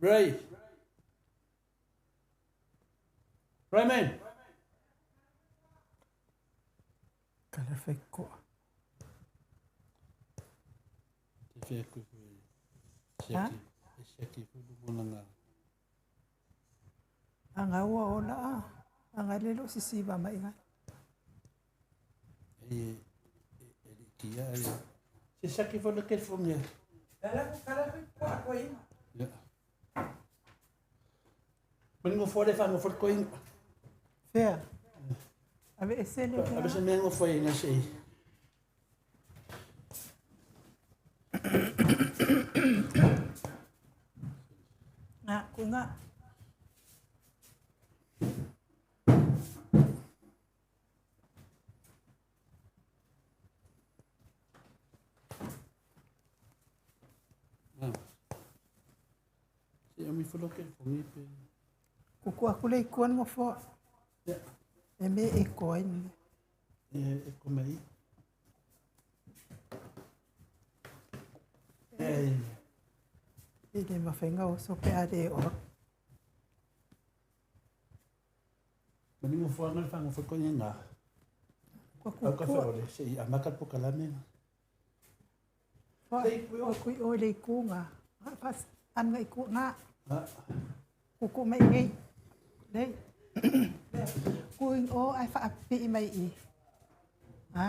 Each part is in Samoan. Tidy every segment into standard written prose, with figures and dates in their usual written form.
Ray. Raymond. Kala fai koa. Te whea koe koe. Ha? Siaki. E siaki koe lu mona ngā. Anga ua ola a. Anga lelo sisi ba mai nga. E e e li kia e. Se siaki fo le ke fonge. Kala kala fai koa koe. Ya. Mani ngo fo le fa ngo fo koe. Fea. Ave ese le Abe se me ngo fo e nga sei. Nga ku nga. Ah. Se ami fo le ke fonge pe. Kuku aku le ikuan ngo fo. Ya. E me e koe ni. E e komei. E E le mawhenga o so pe are o. mani ngo fo nga fa ngo fo koe nga. Kua Au ka ku fa ole se i amaka po kalame. Fa o kui o le ku nga. Nga pas an ngai ku nga. Ah. Kuku mai ngai. Nei. Ku o ai fa pi mai i. Ha?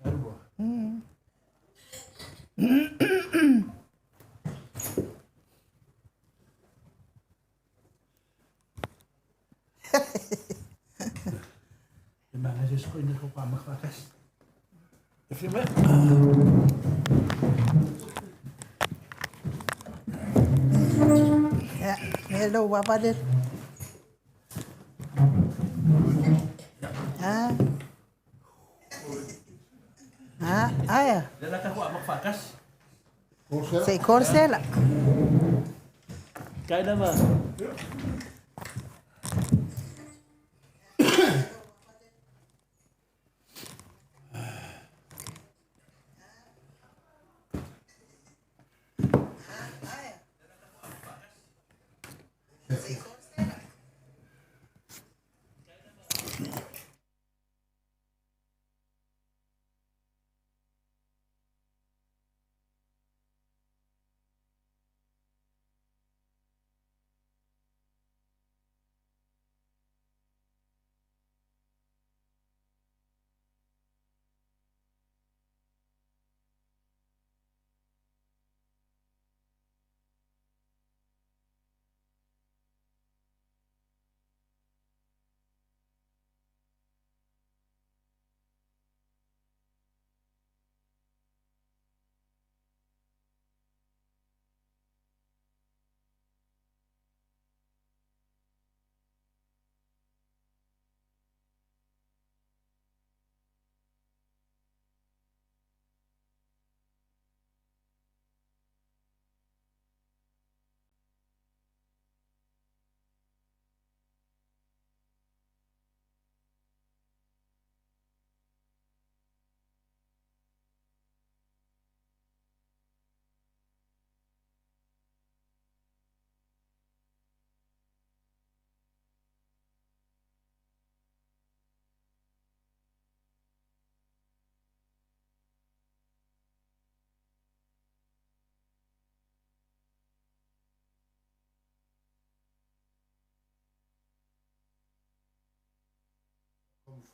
Arua. E mga se sko ina ko pa makakas. E fi me. Ya, hello bapa le. Ha? Ha? Aya. Dala ka ko makakas. Se korsela. Kai na ba?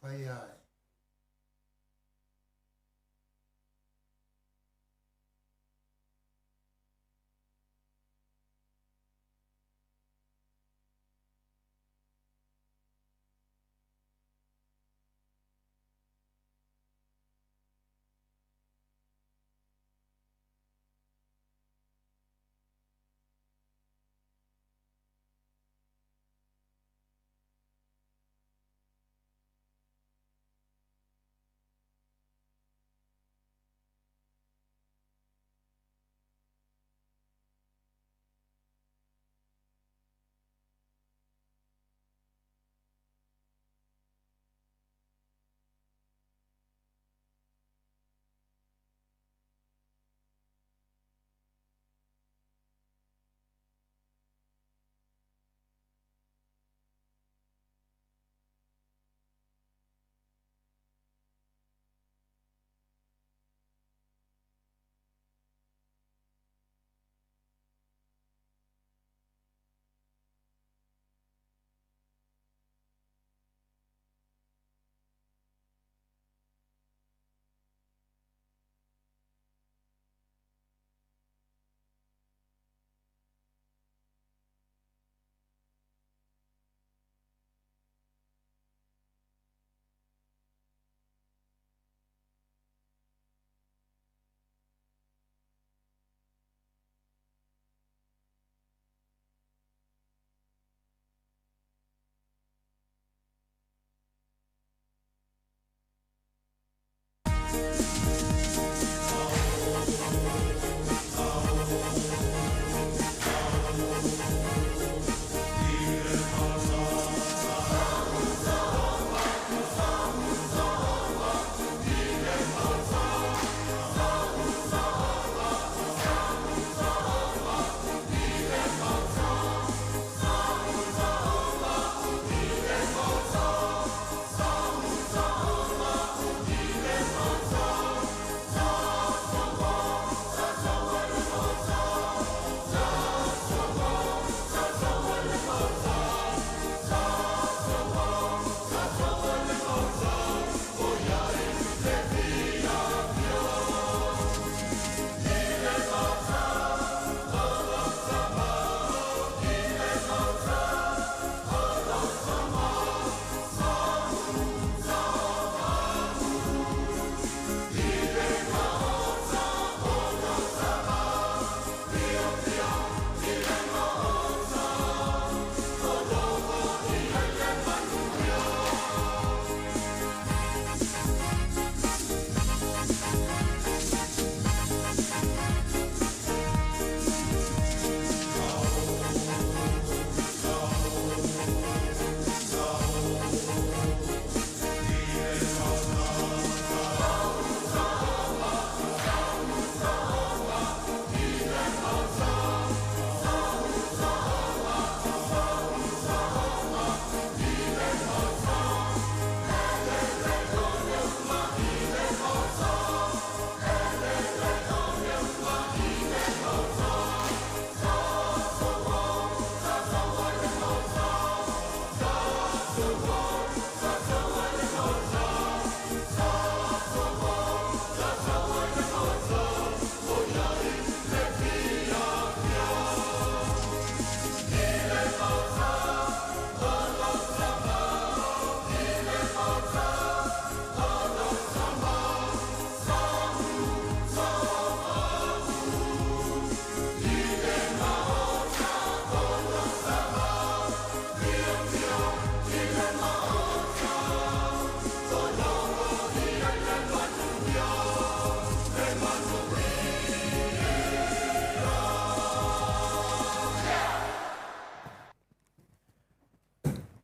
Whai ai.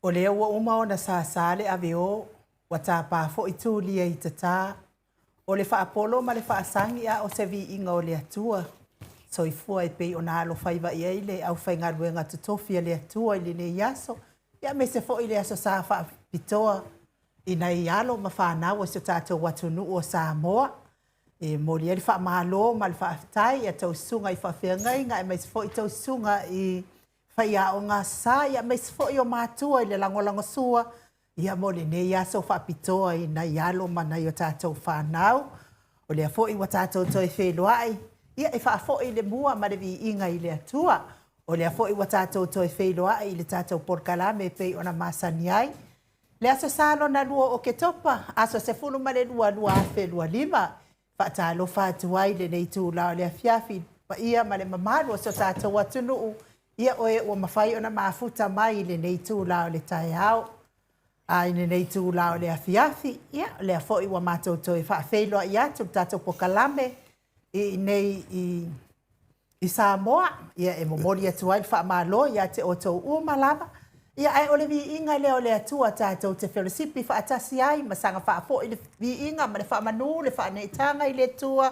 O lea ua uma ona sasa le aveo, ua tapa foi tulia i tata. O le faapolo ma le faasagi a o se viiga o le Atua. Soifua e pei ona alofaiva i ai le aufaigaluega totofi a le Atua i lenei aso, aemaise foi le Aso Sa faapitoa i nai alo ma fanau a si o tatou atunuu o Samoa. E momoli ai le faamalo ma le faafetai i a outou susuga i faafeagaiga, aemaise foi a outou susuga i faiaoga Aso Sa, aemaise foi o matua i le lagolagosua mo lenei aso faapitoa i nai alo ma nai a tatou fanau. O lea foi ua tatou toe feiloai e faafoi le mua ma le viiga i le Atua. O lea foi ua tatou toe feiloai i le tatou polokalame e pei ona masani ai. Le Aso Sa lona lua o Oketopa, aso 12, 2025. E faatalofa atu ai i lenei itula o le afiafi i le paia ma le mamalu o si o tatou atunuu, o e ua mafai ona mafuta mai i lenei itula o le taeao, a, i lenei itula o le afiafi. Ia, o lea foi ua matou toe faafeiloai atu i le tatou polokalame i inei i Samoa. E momoli atu ai le faamalo ia te outou uma lava, ae o le viiga lea o le Atua tatou te felosipi faatasi ai ma saga faafoi le viiga ma le faamanu, le faaneetaga i le Atua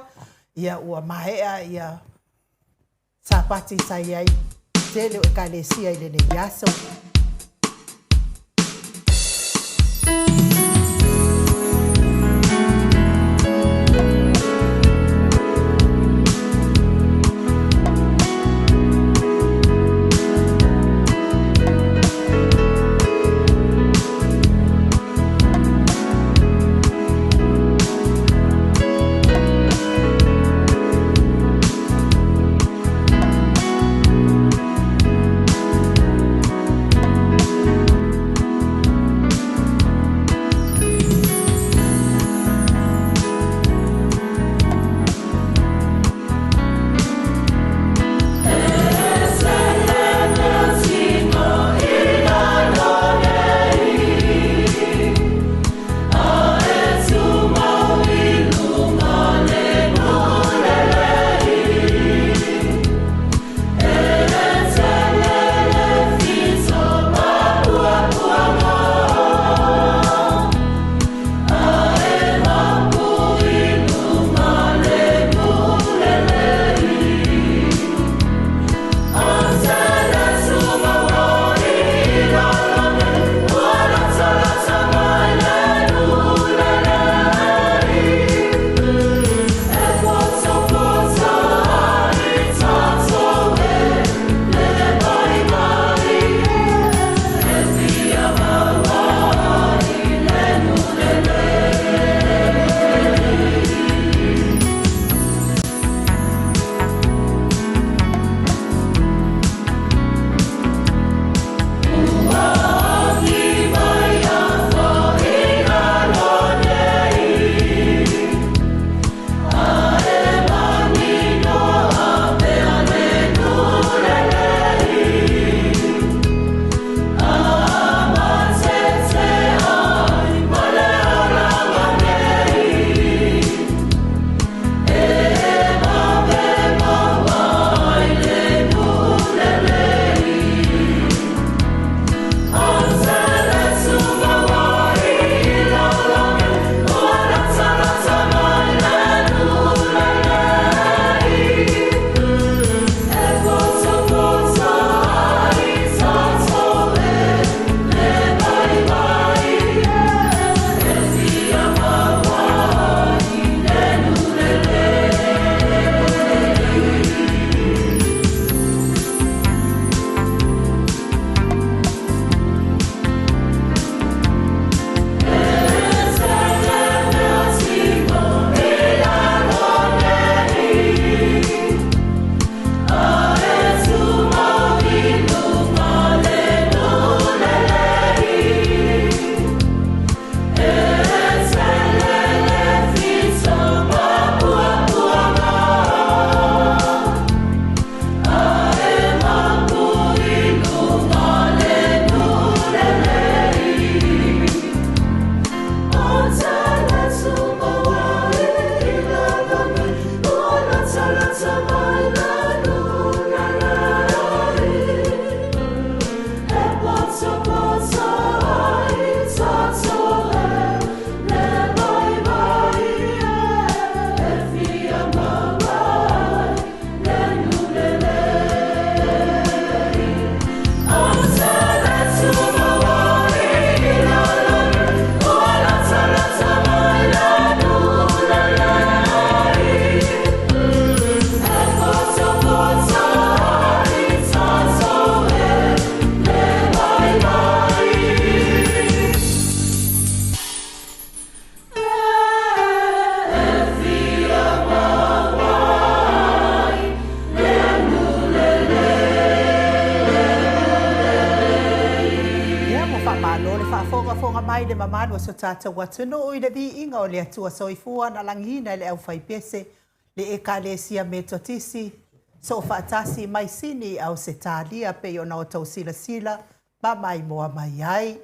ua maea Sapati sa i ai i le tele o Ekalesia i lenei aso. Faafogafoga mai le mamalu o so tatou atunuu i le viiga o le Atua soifua na lagiina e le aufaipese le Ekalesia Metotisi Soofaatasi mai Sini Ausetalia pei ona outou silasila ma maimoa mai ai.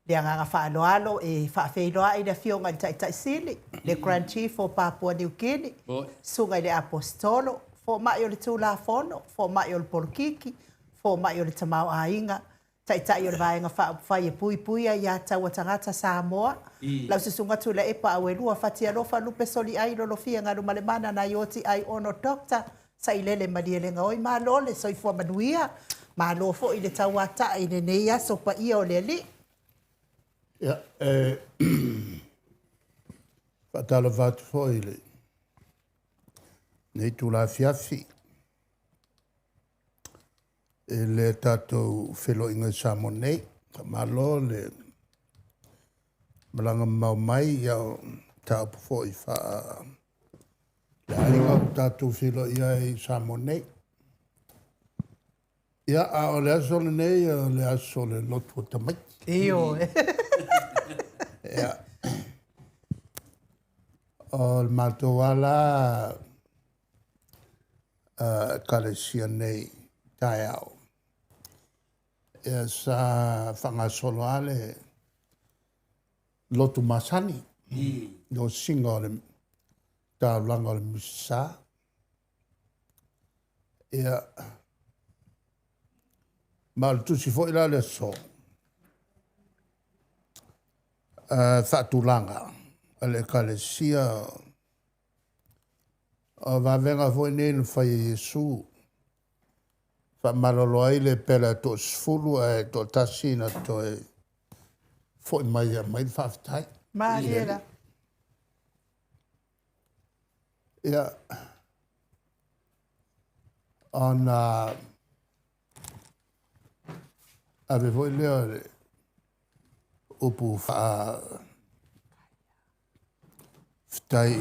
Le agaga faaaloalo e faafeiloai le Afioga i le Taitai Sili, le Grand Chief o Papua Niu Kini, Susuga i le Aposetolo, Fomai o le Tulafono, Fomai o le Polokiki, Fomai o le Tamaoaiga, Taitai o le Vaega Faaupufai e Puipuia Aia Tatau a Tagata Samoa, lau Susuga Tuilaepa Auelua Fatialofa Lupe Soliai Lolofia Galumalemana Naioti Aiono Dr. Sailele Malielegaoi. Malo le soifua manuia, malo foi le tauatai i lenei aso paia o le Alii. Ia, e faatalofa atu foi i lenei itula afiafi i le tatou feiloaiga i Samoa nei. Faamalo le malaga mamao mai, ia o mataupu foi faa le aiga ua tatou feiloai ai i Samoa nei. Ia, a o le aso lenei, o le aso o le lotu o tamaiti. Ioe. Ia, o le matou ala Ekalesia nei taeao, ia sa faagasolo lava le lotu masani, le osiga o le taulaga o le Misasa. Ia, ma o le tusi foi la o le aso, faatulaga a le Ekalesia o vavega foi nei na fai e Iesu, faamalolo ai le pela toasefulu ae toatasi na toe foi mai e aumai le faafetai. Malie la. Ia, ona ave foi lea o le upu faafetai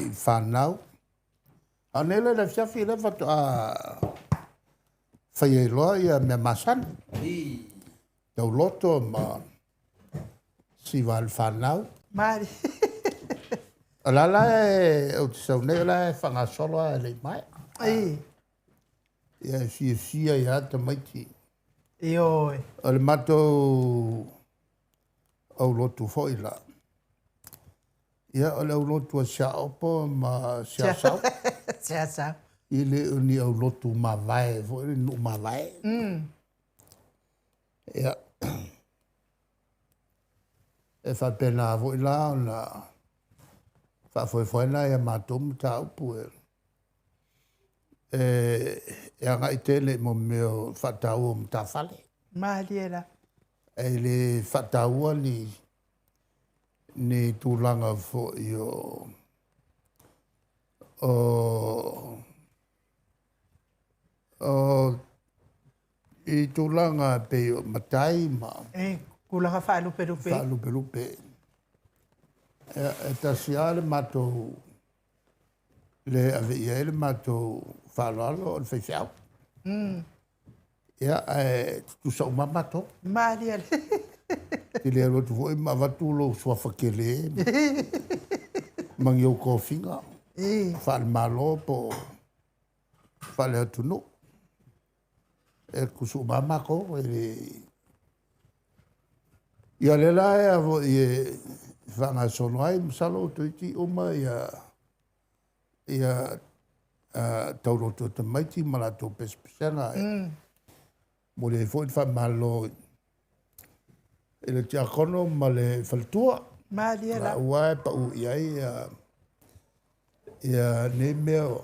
i fanau. A o nei la i le afiafi lea faatoa fai ai loa ia mea masani, tauloto ma siva a le fanau. Malie. O la la e ou te sau nei, o la e faagasolo lava e le i maea. Ia e fiafia ia tamaiti. Ioe. O le matou aulotu foi la, ia o le aulotu a Siaopo ma Siasau. Siasau. I le o ni aulotu mavae foi, le nuu mavae. Ia, e faapena foi la ona faafoefoena ia matou mataupu e agai tele i mo mea o faataua o matafale. Malie la. E le faataua ni tulaga foi o i tulaga pei o matai ma tulaga faalupelupe. Faalupelupe. E tasi lava le matou le ave i ai le matou faaaloalo o le faifeau. Ia, ae tutusa uma matou. Malie. Te le alu atu foi ma avatu lou suafa tele ma ni ou tofiga faale-Malo po o faale-atunuu. E tutusa uma lava matou. E le... Ia lea la e foi e faagasolo ai, masalo ua toeitiiti uma ia tauloto tamaiti ma latou pesepesega. Momoli ai foi le faamalo i le tiakono ma le faletua. Malie la. Ua e pau i ai ia nei mea o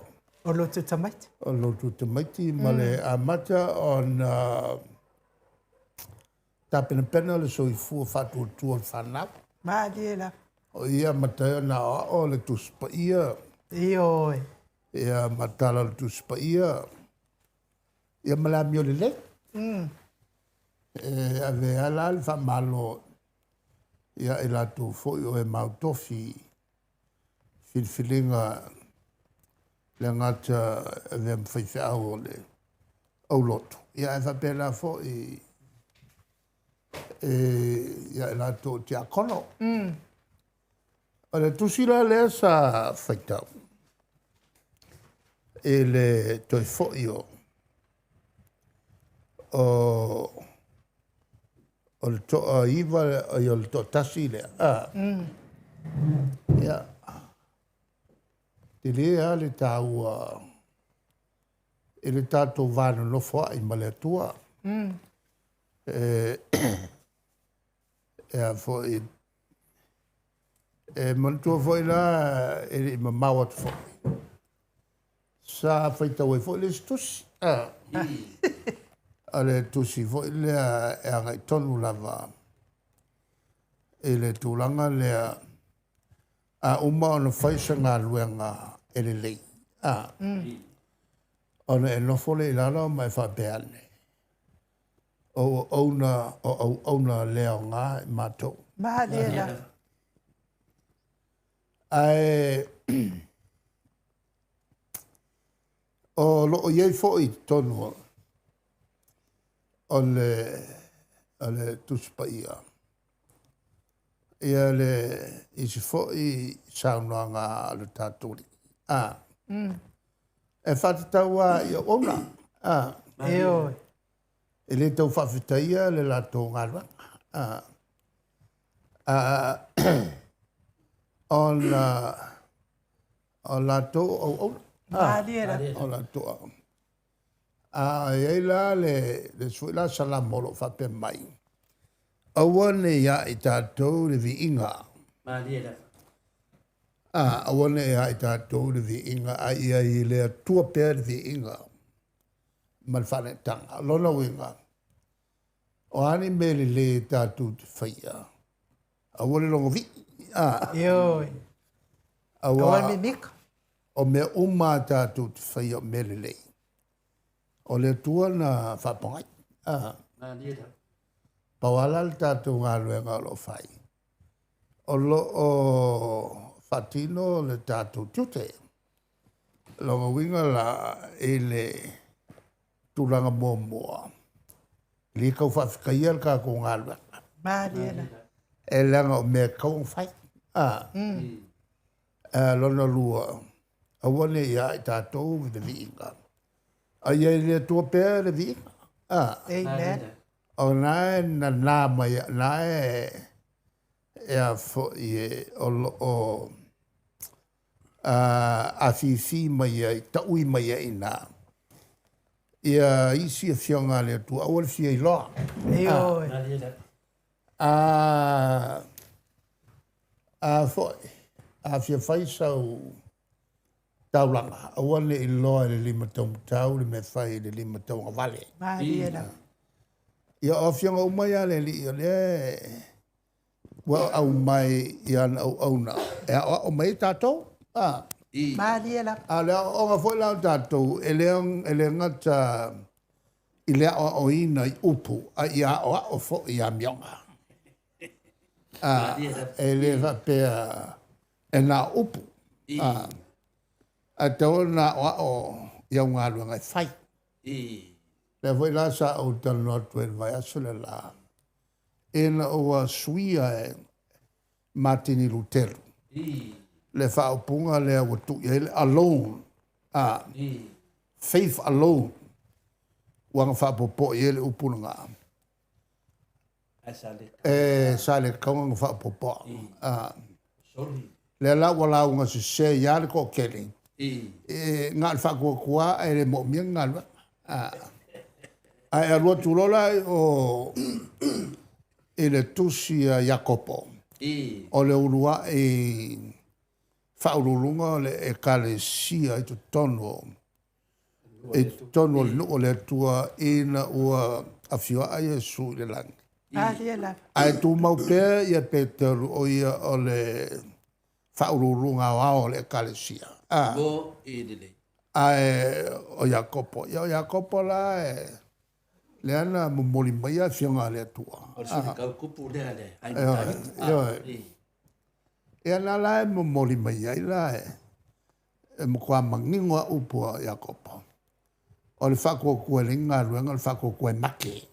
lotu tamaiti. O lotu tamaiti ma le amata ona tapenapena le soifua faatuatua o le fanau. Malie la. O ia amata ai ona aoao le Tusi Paia. Ioe. Ia ma tala o le Tusi Paia. Ia ma le amio lelei. E ave ala le faamalo ia i latou foi o e mautofi filifiliga le gata avea ma faifeau o le aulotu. Ia ae faapena foi E ia i latou o tiakono. O le tusi la lea sa faitau i le toe fo'i o o le toa-iva o le toatasi lea. Ia, tele lava le taua i le tatou va nonofo ai ma le Atua. E a foi, e manatua foi la e le i mamao atu foi, sa faitau ai foi le isi tusi. O le tusi foi lea e agai tonu lava i le tulaga lea a uma ona fai se galuega e lelei. Ona e nofo lea i lalo ma e faapea ane, o auauna o auauna le aoga i matou. Malie la. Ae o loo i ai foi i totonu o le Tusi Paia ia le isi foi saunoaga a le tatou Alii. E faatatau lava i auauna. Ioe. E le tau faafetaia le latou galuega. Ona o latou o auauna. Malie la. O latou auauna. A e i ai la le isi foi la Salamo o lo o faapea mai, aua ne i ia i tatou le viiga. Aua ne i ia i tatou le viiga, a ia i le Atua pea le viiga ma le faaneetaga. O lona uiga, o a ni mea lelei tatou te faia, aua le logo vii. Ioe. Aua Aua le mimika. O mea uma a tatou te faia o mea lelei, o le Atua na faapagai. Pau lava la le tatou galuega o lo o fai, o lo o faatino le tatou tiute. Lona uiga la i le tulaga muamua, e le tau faafetaia le tatou galuega. Malie la. E leaga o mea e tatau ona fai. Lona lua, aua ne i ia i tatou le viiga, a ia i le Atua pea le viiga. Amen. O na e nana mai, na e a foi e o lo o afifi mai ai, taui mai ai na. Ia isi afioga a le Atua, aua le fia iloa. Ioe. A foi, a fia fai sau taulaga, aua ne i loa i le lima taumatau le mea fai i le lima tauagavale. Malie la. Ia o afioga uma ia le alii o lea ua aumai i ana auauna e aoao mai ai tatou. Malie la. A o le aoaoga foi la o tatou, e le gata i le aoaoina i upu, a ia aoao foi i amioga. E le faapea e na o upu. Ae tatau ona aoao i au galuega e fai. Lea foi la sa ou talanoa atu ai i le vaiaso le la, ina ua suia e Matini Lutelu le faaupuga lea ua tuu i ai le alone, faith alone, ua na faapopoe i ai le upu lena. E sa le tatau ona faapopoa. Lea la ua lauga sese ia le toatele, e na o le faatuatua ae le moomia ni galuega. Ae alu atu loa la o i le tusi a Iakopo, o le uluai faauluuluga o le ekalesia i totonu o le nuu o le Atua ina ua afioa Iesu i le lagi. Malie la. Ae tumau pea ia Peteru o ia o le faauluuluga aoao o le ekalesia. Ae o Iakopo, ia o Iakopo la e lea na momoli mai afioga a le Atua. Ia na la e momoli mai ai la e matua manino a upu a Iakopo. O le faatuatua e leai ni galuega, o le faatuatua e make.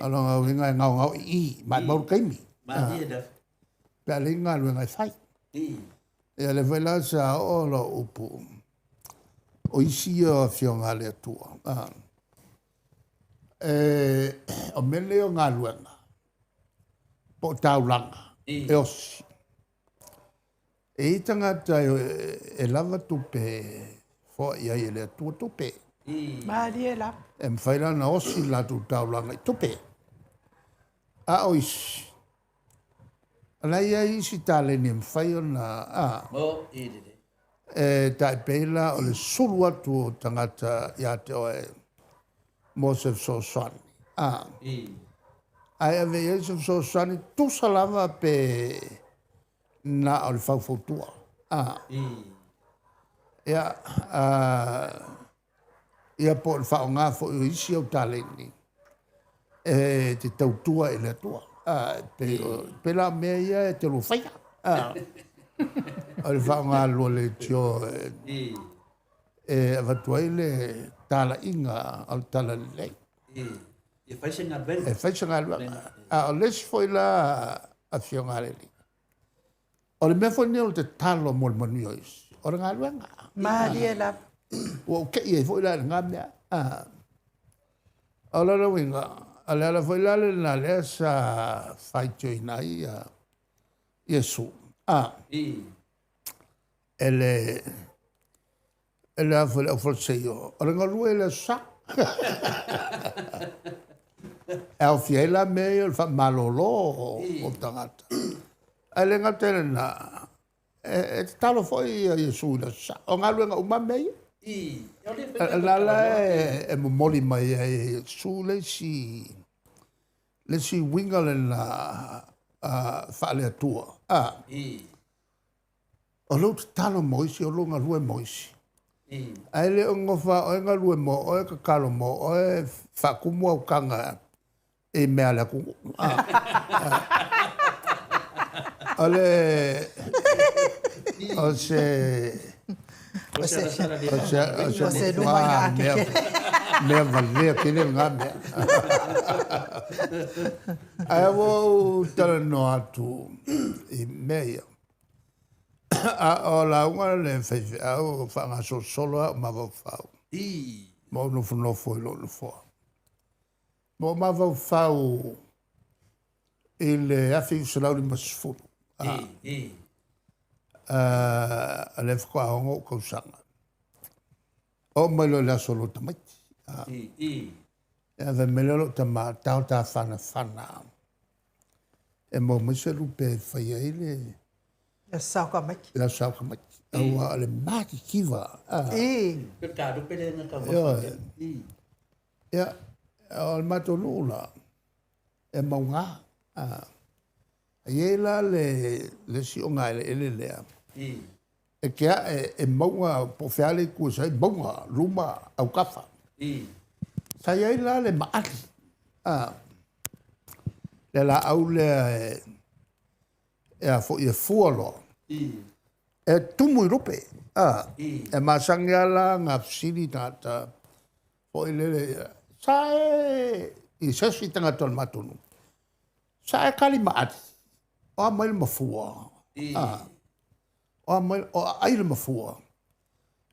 O lona uiga e gaogao i i, maumau le taimi. Pe a leai ni galuega e fai. Ia lea foi la sa oo lou upu, o isi ia o afioga a le Atua. O mea nei o galuega, po o taulaga e osi. E i ai tagata e lava tupe e foai ai e le Atua tupe. Malie lava. E mafai la ona osi le latou taulaga i tupe. A o isi, o la e i ai isi taleni e mafai ona e tai pei la o le sulu atu o tagata ia te oe mo se fesoasoani. Ae ave i ai se fesoasoani tusa lava pe na o le faufautua. Ia, ia po o le faaaoga foi o isi au taleni e te tautua i le Atua. Pei la o mea ia e te lua faia. O le faaaoga lua leitio e avatu ai le talaiga o le talalelei. E fai se galuega. E fai se galuega. A o le isi foi la afioga a le Alii, o le mea foi lenei o le tatalo mo le manuia o isi, o le galuega. Malie lava. Ua ou tei ai foi la i lena mea. O lona uiga, o le ala foi la lena lea sa faitioina ai Iesu. E le e le afu le aufaleseio, o le galue i le aso Sa. E aofia ai la mea ia o le faamalolo o tagata. Ae le gata i lena, e tatalo foi Iesu i le aso Sa. O galuega uma mea ia. Na la e momoli mai ai e Iesu le isi uiga lena faale-Atua. O lou tatalo mo isi, o lou galue mo isi. Ae le o nofo a oe galue mo oe, tatalo mo oe, faatumu autaga i mea a le atunuu. O le o se o se O se luma ina ake mea mea valea tele lena mea. Ae ua ou talanoa atu i mea ia. A o lauga le faifeau faagasolosolo au mafaufau. Ma ou nofonofo i lou nofoa. Ma ou mafaufau i le 1950. A lea faatoa 6 ou tausaga. Oo mai loa i le aso o lou tamaiti. E fai mai lea lou tama, tao ta fanafana. E maua mai se lupe e fai ai le Le sao ka maiki. Le aso sao tamaiti. Aua o le matitiva. Ia, o le matou nuu la, e mauga. E i ai la le isi ogaeleele lea. E te ae e mauga po o fea le itu e sai, mauga, luma, autafa. Sa i ai la le maali. Le laau lea e a foi e fua loa. E tumu i lupe. E masani lava la na fesili tagata foi lele. Sa e i se isi tagata o le matou nuu. Sa e kali maali. O a mai le mafua. O a mai, o aai le mafua.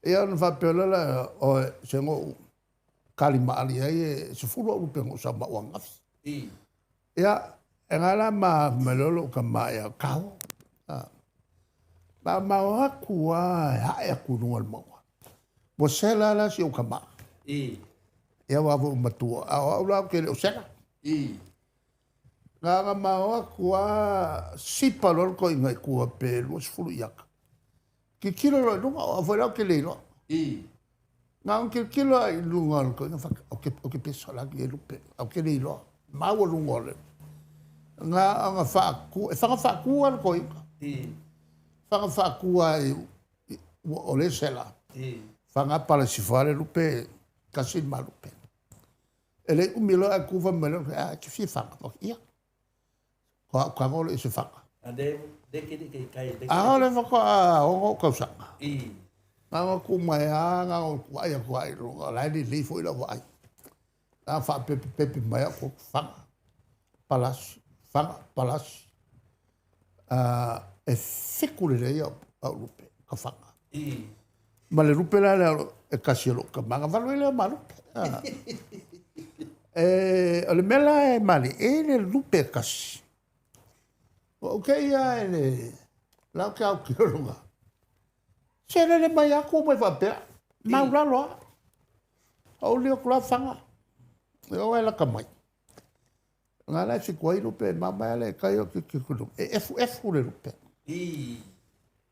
Ia ona faapea loa lea, o se gou kali maali ai e 10 au lupe gou sau mau ananafi. Ia, e ngā la ma mai loa lou tama ia kau. Ma mau atu a e hae atu i luga o le mauga. Ua sela la si ou tama. Ia ua fu matua. A o au la ou te le o sela. Ngā ngā mau atu a sipa loa le toeaina i tua pe 20 iaka. Tilotilo loa i luga, o au foi la ou te le iloa. Ngā ngā tilotilo i luga o le toeaina, whaka, o ke pesa la ki e lupe, au te le iloa. Maua luga o le. Ngā ngā whaaku, e whanga whaakua le toeaina. Whanga whaakua i, o le sela. Whanga pala sifa le lupe, kasi ma lupe. E le umi loa a kufa mai loa, a ke fia whanga, whaka, ia. Ko au kanga o le se whanga. A o le whaka a hongo kausanga. Ngā ngā ku mai a, ngā ngā ku ai a ku ai runga, lai li li fo i la wai. Ngā wha pepe pepe mai a ku whanga. Palasi, Faga, Palasi. E 7 lelei au lupe, ka Faga. Ma le lupe la lea e kasi e lou tama, na 8 ai lea o ma lupe. O le mea la e mali, e le lupe e kasi. Ua ou te ia e le lau ke au kilo lunga. Se lele mai aku mai faapea, maulalo a. O uli o kula Faga. E o e laka mai. Ngā lai fiku ai lupe, mama e le kai o ki ki kulu. E efu efu le lupe.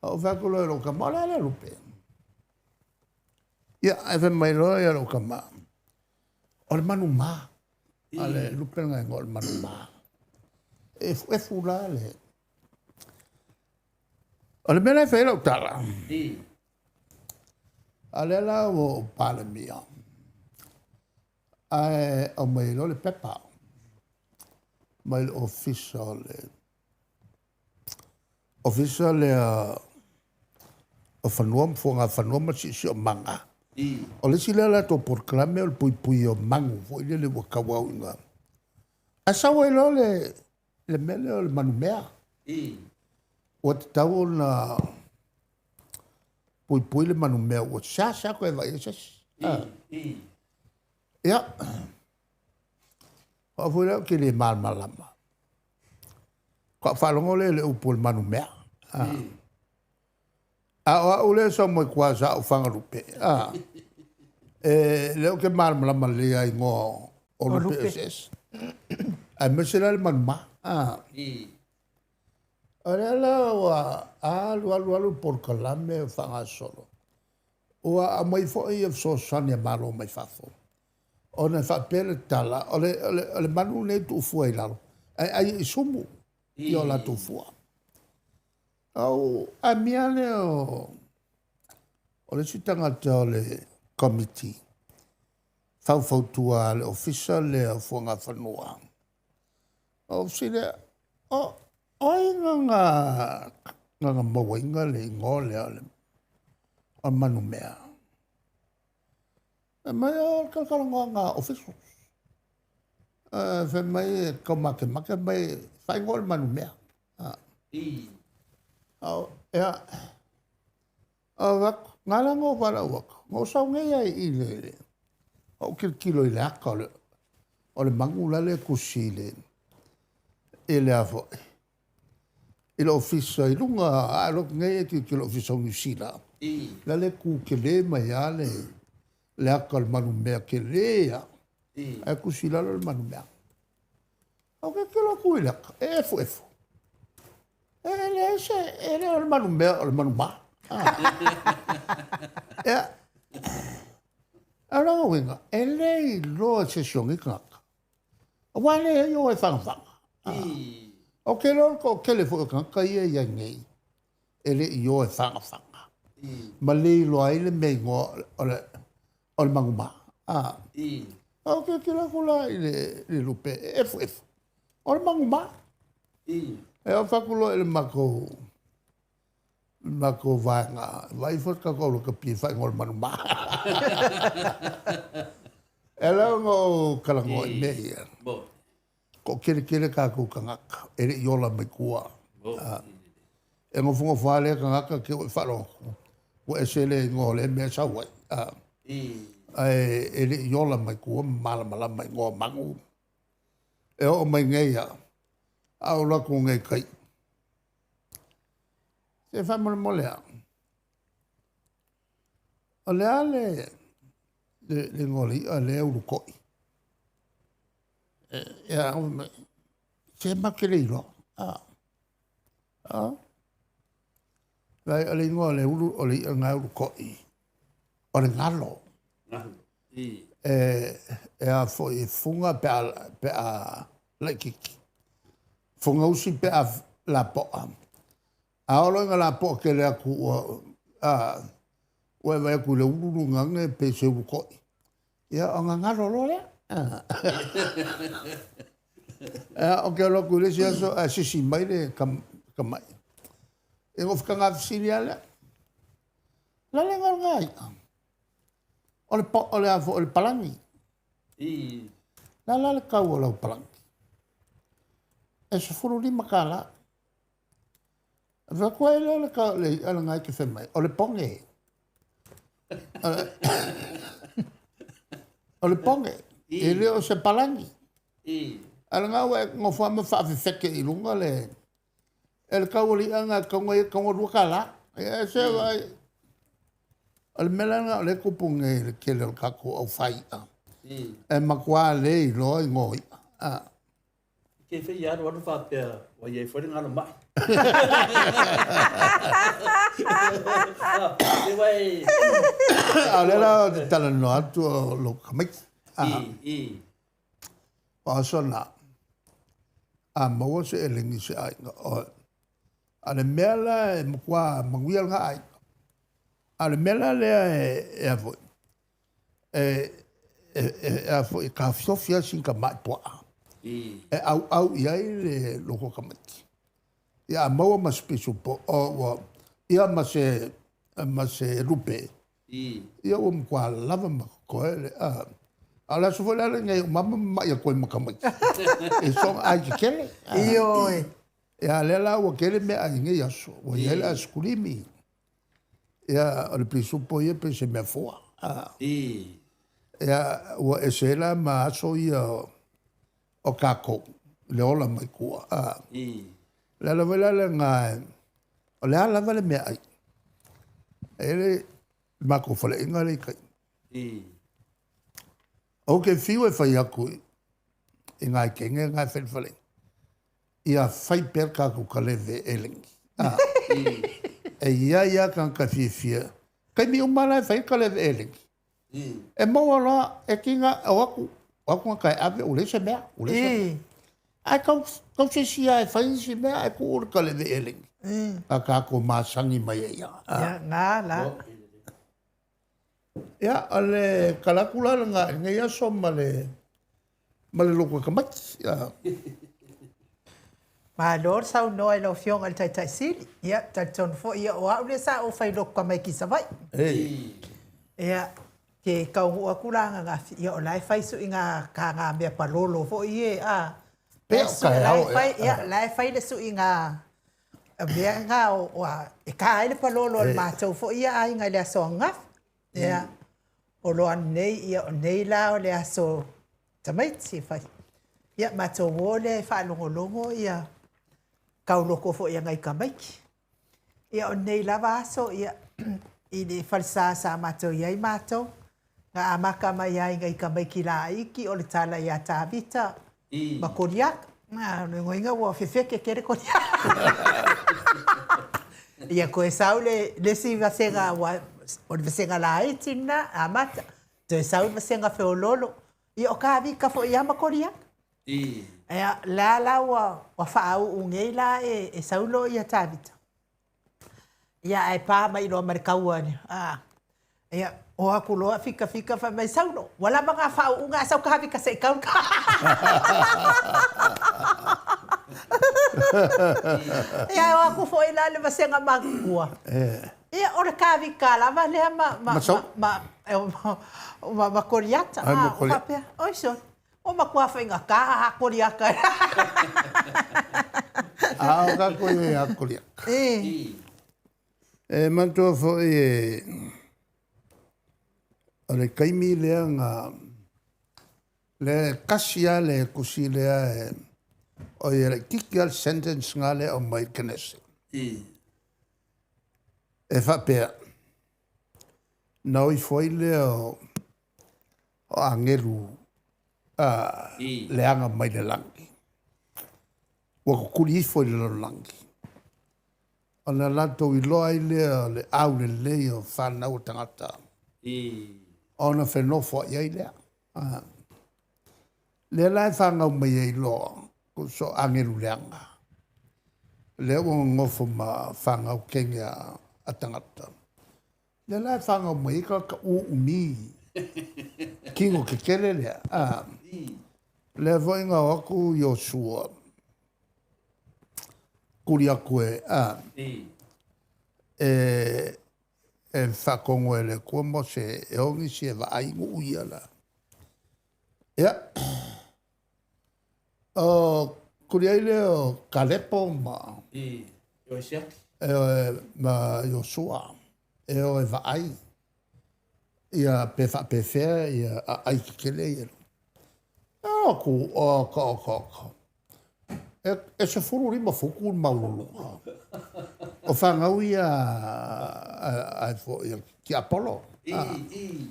O whaku loe lo kama, o le le lupe. Ia, e whai mai loa ia lo kama. O le manu mā. A le lupe ngai ngo le manu mā. Efu efu la le. O le mea lai whai lau tala. A le la o palemia. Ae au mai lo le pepa. Mai le ofisa o le ofisa le o fanua mfuanga fanua ma si o manga. O le sila la to proclame o le pui pui o mangu fo ile le wakawau inga. Asa wa lo le mele o le manumea. O te tau na pui pui le manumea o sa sa ko e vai sa. Ia. O foi la ke le mal malama. Ka whalongo le le upu le manumea. A o au le sa mo kwa sa o whangalupe. E leo ke mal malama le ai ngo o lupe SS. Ai mese la le manuma. O le la ua alu alu alu por kalame o whangasolo. Ua a mai fo i so sani malo mai fafo. O na whapele tala, o le manu nei tuufua i lalo. Ai ai i sumu i o la tuufua. Au, a mea le o le sitangata o le committee. Faufautua le ofisa le o fuanga whanua. O sile, o ai nganga maua inga le ingo le o le o manu mea. E mai o kalakalangoa ngā officials. Fai mai e kaumake make mai whaingo le manu mea. O, ea, o wako, ngā lango wala wako. Ngō sau ngei ai i le, o kilokilo i le aka o le mangu la le kusi le, i le afo. I le ofisa i lunga, a loko ngei e kilokilo ofisa o New Zealand. La le ku ke le mai a le, le aka le manu mea ke le ia. Ai kusi lalo le manu mea. O ke kilo ku i le aka, e efu efu. E le se, e le o le manu mea o le manu mā. Ea, a ranga winga, e le i loa se siongi kangaka. Wa le e o e whangawhanga. O ke lor ko kele fo kangaka ia ia ngei. E le i o e whangawhanga. Ma le i loa i le meingo o le manguma. O ke kila kula i le lupe, efu efu. O le manguma. E o whakulo e le mako vaenga, vai fo ka ko ka pi fa ngol manuma. E la ngo kalango i me ia. Ko kele kele ka ku kangaka, e le iola mai kua. E ngo fungo fale kangaka ke o whalo. Ko e sele ngo le me sa wai. E le iola mai kua malama mai ngo mangu. E o mai ngei ia. A o la ku ngei kai. Se whamole mole a. O le a le ngoli a le urukoi. Ia, se makele ilo. Vai o le ingoa le ulu o le ia ngā urukoi. O le ngalo. E a fo i funga pe a laikiki. Funga usi pe a la poa. A olo inga la poa ke le aku ua e vai aku le ululu ngange pe se urukoi. Ia o ngā ngalo lo lea. O ke alo ku le si aso a sisi mai le kamai. E ngo whakanga fisiri a lea. La le ngaro ngā ia. O le o le afo o le palangi. La la le kau o lau palangi. E $15. Fai atu ai lea o le ka le i'a lena e te fai mai, o le poge. O le poge, e le o se palagi. A o lena ua e nofo lava ma faafefeke i luga le e le tau o le i'a lena e tatau ona i ai e tatau ona $2. Ia se vaai, o le mea la lena o lea e tupu nei i le tele o le tatou au fai i'a, e matua le iloa igoa o i'a. Ke fei alu alu faapea ua i ai foi le galo mai. A o lea la ou te talanoa atu o lou tamaiti. O aso na, a maua se elegi i se aiga, o a le mea la e matua manuia lena aiga. A o le mea la lea e a foi, e a foi e taofiofi lava sina tamai puaa e auau i ai le loko tamaiti. Ia a maua ma se pisupo, o ua ia ma se lupe, ia ua matua lava ma totoe le a. A o le aso foi la lenei o mama ma mamai atu ai ma tamaiti. E soona ai tetele. Ioe. Ia lea la ua tele meaai i nei aso, ua i ai le aisikulimi. Ia o le pisupo ia pei se mea fua. Ia ua ese ai la ma aso ia o tatou i le ola mai tua. O le ala foi la lena, o le a lava le meaai, e i ai le matou faleaiga lea i tai. Ou te fiu e fai atu i nai teine na e fai le faleaiga, ia fai pea le tatou kaleve elegi. E i ai lava tagata fiafia. Taimi uma la e fai le kaleve elegi. E maua loa, e tiga, o atu, o atu gata e ave, ua leai se mea, ua leai se mea. Ae tau, tau se isi lava e fai isi mea ae tuu le kaleve elegi. A tatou masani mai ai lava. Ia, na la. Ia, o le tala atu la lena i lenei aso ma le ma le loto tamaiti. Malo le saunoa i lau Afioga i le Taitai Sili. Ia, talitonu foi, ia, o au lea sa ou fai lotu tamaiti i Savaii. Ia, ke taunuu atu la ananafi, ia o la e fai suiga ka mea palolo foi e, a. Pea o taeao ea. Ia, la e fai le suiga mea nga o e ka ai le palolo o le matou foi ia aiga i le aso ananafi. Ia, o loa nei, ia o nei la o le aso tamaiti e fai. Ia, matou o lea e faalogologo ia tauloko foi a nai tamaiti. Ia o nei lava aso, ia, i le falesa sa matou i ai matou, na amata mai ai nai tamaiti laiti o le tala ia Tavita ma Koliata. Na, o le igoa ua fefeke tele Koliata. Ia toe sau le isi vasega, o le vasega laiti lena, amata. Toe sau le vasega feololo. Ia o Tavita foi ia ma Koliata. Ia, la la ua faauu nei la e Saulo ia Tavita. Ia, ae pa mai loa ma le taua. Ia, o atu loa fika fika fai mai Saulo, ua lava ngā faauuga a sau Tavita se i tau. Ia, o atu foi la le vasega matutua. Ia, o le Tavita lava lea ma ma ma ma ma Koliata. Ma Koliata. Faapea, oi sole, o matua faigata a Koliata. A o tatou i ai a Koliata. E manatua foi e o le taimi lea na le tasi lava le tusi lea e o ia laitiiti lava le sentence na lea aumai i le Kenese. E faapea, na o ifo ai lea o agelu leaga mai le lagi. Ua tutuli ifo i le lalolagi. Ona latou iloa ai lea o le aulelei o whanau o tangata. Ona whenofo ai lea. Lea la e whangau mai ai loa, ko so angelu leaga. Lea ua nonofo ma whangau kenge a tangata. Lea la e whangau mai ai ka ka uumi. Kingo ke kele lea. Lea foi ngā o aku Iosua. Kuri aku e e whakongo e le kua mo se e ongi si e vaai ngu ia la. Ia, o Kuli ai lea o Kalepo ma I, e o siaki. E o ma Iosua e o e vaai ia pe faapefea ia aai tetele ia. O ku o ka o ka ka. E 15 futu le maualuluga. O fanau ia ai fo ia tiapolo. I, i.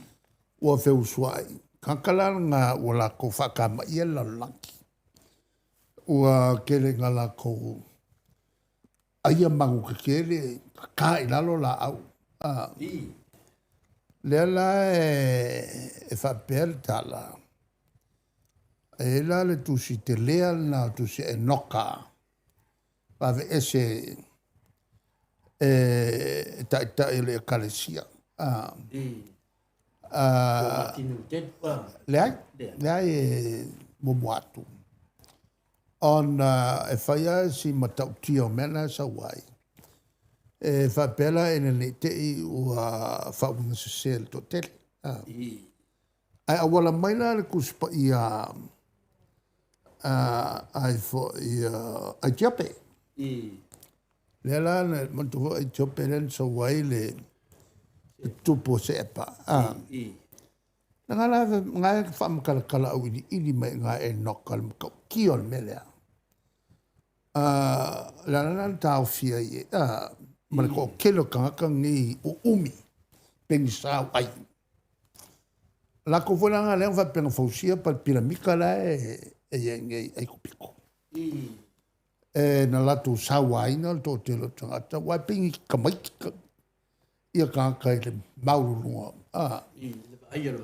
Ua feusuai. Kakala nga ua lakou faakamaia le lalolagi. Ua tele ina lakou aia manu tetele ka i lalo laau. I. Lea la e faapea le tala. E la le tusi te lea na tusi e noka. Vave ese e taitai o le ekalesia. I. Leai, leai e muamua atu. Ona e fai lava si matautia o mea na e sau ai. E faapea la ina ne i te i ua faauiga sese e le toatele. Ae auala mai la le Tusi Paia ai foi Aitiope. Lea la na manatua foi Aitiope lea na sau ai le tupu o Seepa. Na nga la nga e faamatalatala auiliili mai iga e Enoka le matautia o le mea lea. Le ala la na taofia ai e ma le toatele o tagata nei uumi pegisa ai. Latou foi la lea na faapea na fausia pa le piramika la e i ai nei Aikupito. E na latou sauaina le toatele o tagata, aua e pei ni tamaiti ia tagata i le maualuluga.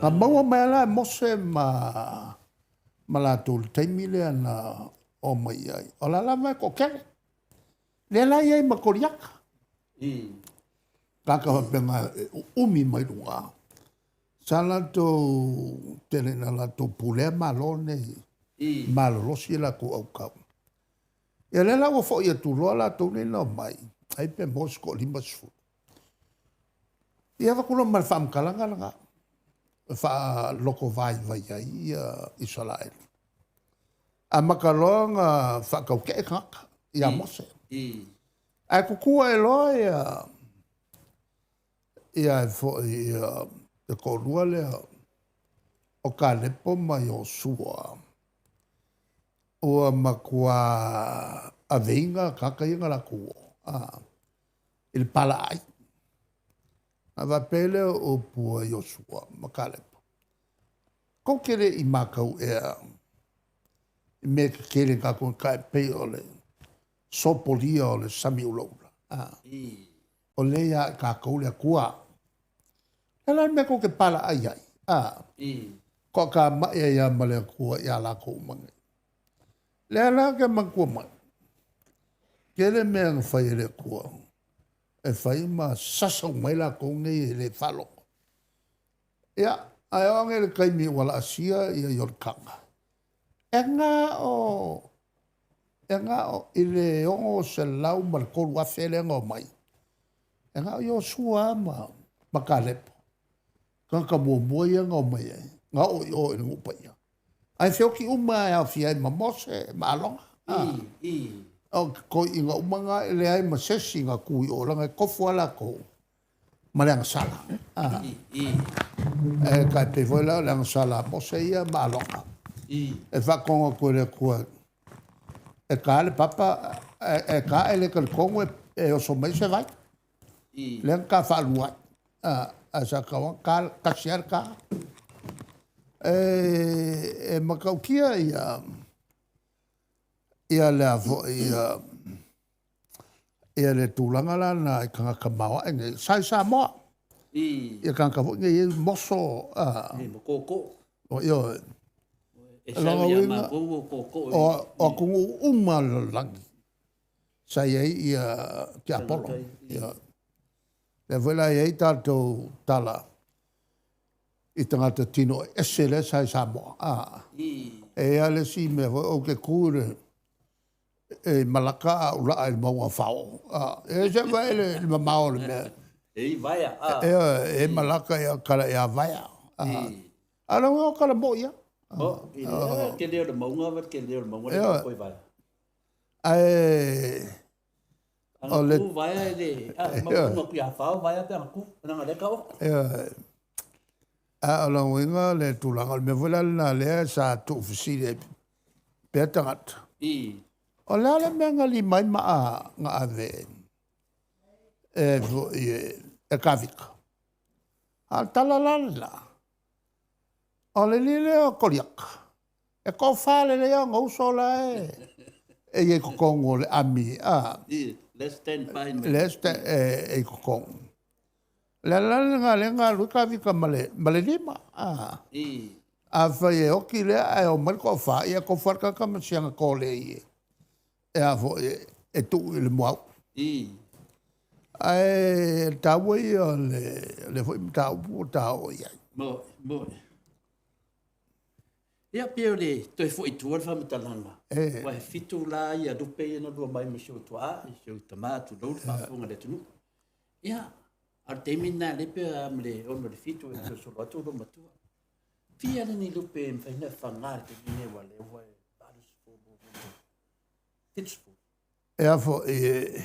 Na maua mai la e Mose ma latou i le taimi lea na omai ai. O la lava e toatele. Lea la e i ai ma Koliata. Tagata faapea na uumi mai luga. Sa latou tele ina latou pulea malo nei. Malolosi e latou autau. Ia lea la ua foi atu loa latou nei na omai, ai pe maua se 50. Ia avatu loa ma le faamatalaga lena. E faaloko vaivai ai ia Isaraelu. Amata loa na faatautee tagata ia Mose. Ae tutua e loa ia ia foi ia le toalua lea o Kalepo ma Iosua. Ua matua aveina tagata ia na latou o i le palaai. Na faapea lea o upu a Iosua ma Kalepo. Kou te le i matau ea i mea tetele tatou ka e pei o le sopolia o le sami ulaula. O le ia i tatou le Atua. E la mea kou te palaai ai. Ko ka mai ai ia ma le Atua ia lakou uma nei. Lea la ke manatua mai. Tele mea na fai e le Atua. E fai ma sasa mai lakou nei e le faalogo. Ia, ae o age le taimi ua laasia ia Ioritana. E nga o i le 603,000 lea na omai. E nga o Iosua ma Kalepo. Tagata muamua ia na omai ai. Nga o i o i le nuupaia. Ae feoki uma e aofia ai ma Mose, ma Alona. O koi inga uma nga e leai ma sesi nga kui o langa e kofu a lakou ma le agasala. E kai pe foi la le agasala a Mose ia ma Alona. E whakonga koe le Atua. E ka le papa, e ka e le kalikongo e oso mai se vai. Lea ka whaalua. A sa kawa, ka kasi ar ka. E makaukia ia ia lea foi ia le tulaga la na i kangaka maoae nei. Sa i Samoa. Ia kangaka foi nei e moso. E ma koko. O io. E sau ia makou o koko. O atunuu uma le lalolagi. Sa i ai ia tiapolo. Ia. Lea foi la i ai tatou tala i tagata tino ese lea sa i Samoa. E ia le si mea foi o ke ku le e malaka a ula ai le maunga fao. E se vai le mamao le mea. E i vaea. E malaka ia kala ia vaea. Ala o kala mo ia. O, i le ke leo le maunga va ke leo le maunga le koi vaea. Ae o le vaea le ma ku ia fao vaea pe ku na le ka o. A o lona uiga le tulaga o le mea foi la lena lea sa tuufesili ai pea tagata. O le a le mea na lima ai maa na ave e foi e Kavika. A o le tala la lena, o le alii lea o Koliata, e toafa lelei lava ona uso la e i ai i totonu o le ami. Lea e i totonu. Le ala lena lea na alu ai Kavika ma le lima. Afai e oti lea ae omai le toafa, ia tofu lava le tagata ma si ana tolei e a foi e tuu i le muauu. Ae le taua ia o le foi mataupu ua ta oo i ai. Mo, mo. Ia pe o le toe foi tua le faamatalaga. Ua e 7 la ia lupe ia na lua mai ma si ou tuaa, si ou tamā tulou le faafofoga a le atunuu. Ia, a o le taimi lena lea pe a ma le 6 i le 7 e sosolo atu lou matua. Fia le ni lupe e mafai ona faga i le taimi lenei aua o lea ua e 80, 70. E a foi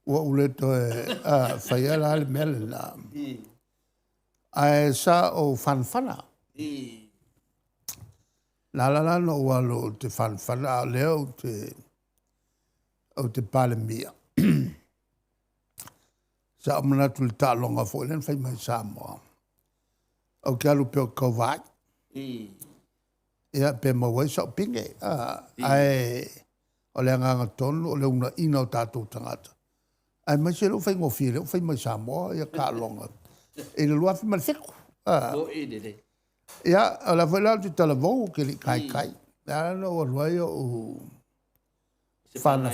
ua ou le toe faia la le mea lena. Ae sa ou fanafana. Na ala la ona ou alu ou te fanafana, a o lea ou te Palemia. Sa ou manatu i le taaloga foi lea na fai mai i Samoa. Ou te alu pea ou te tauva ai. Ia pe maua ai sau pine. Ae o le agaga tonu o le uunaina o tatou tagata. Aemaise lea ua faigofie lea ua fai mai i Samoa ia taaloga i le 2007. Ia, o la foi la ou te talavou ou te le i taitai. Le ala ona ou alu ai ou fana.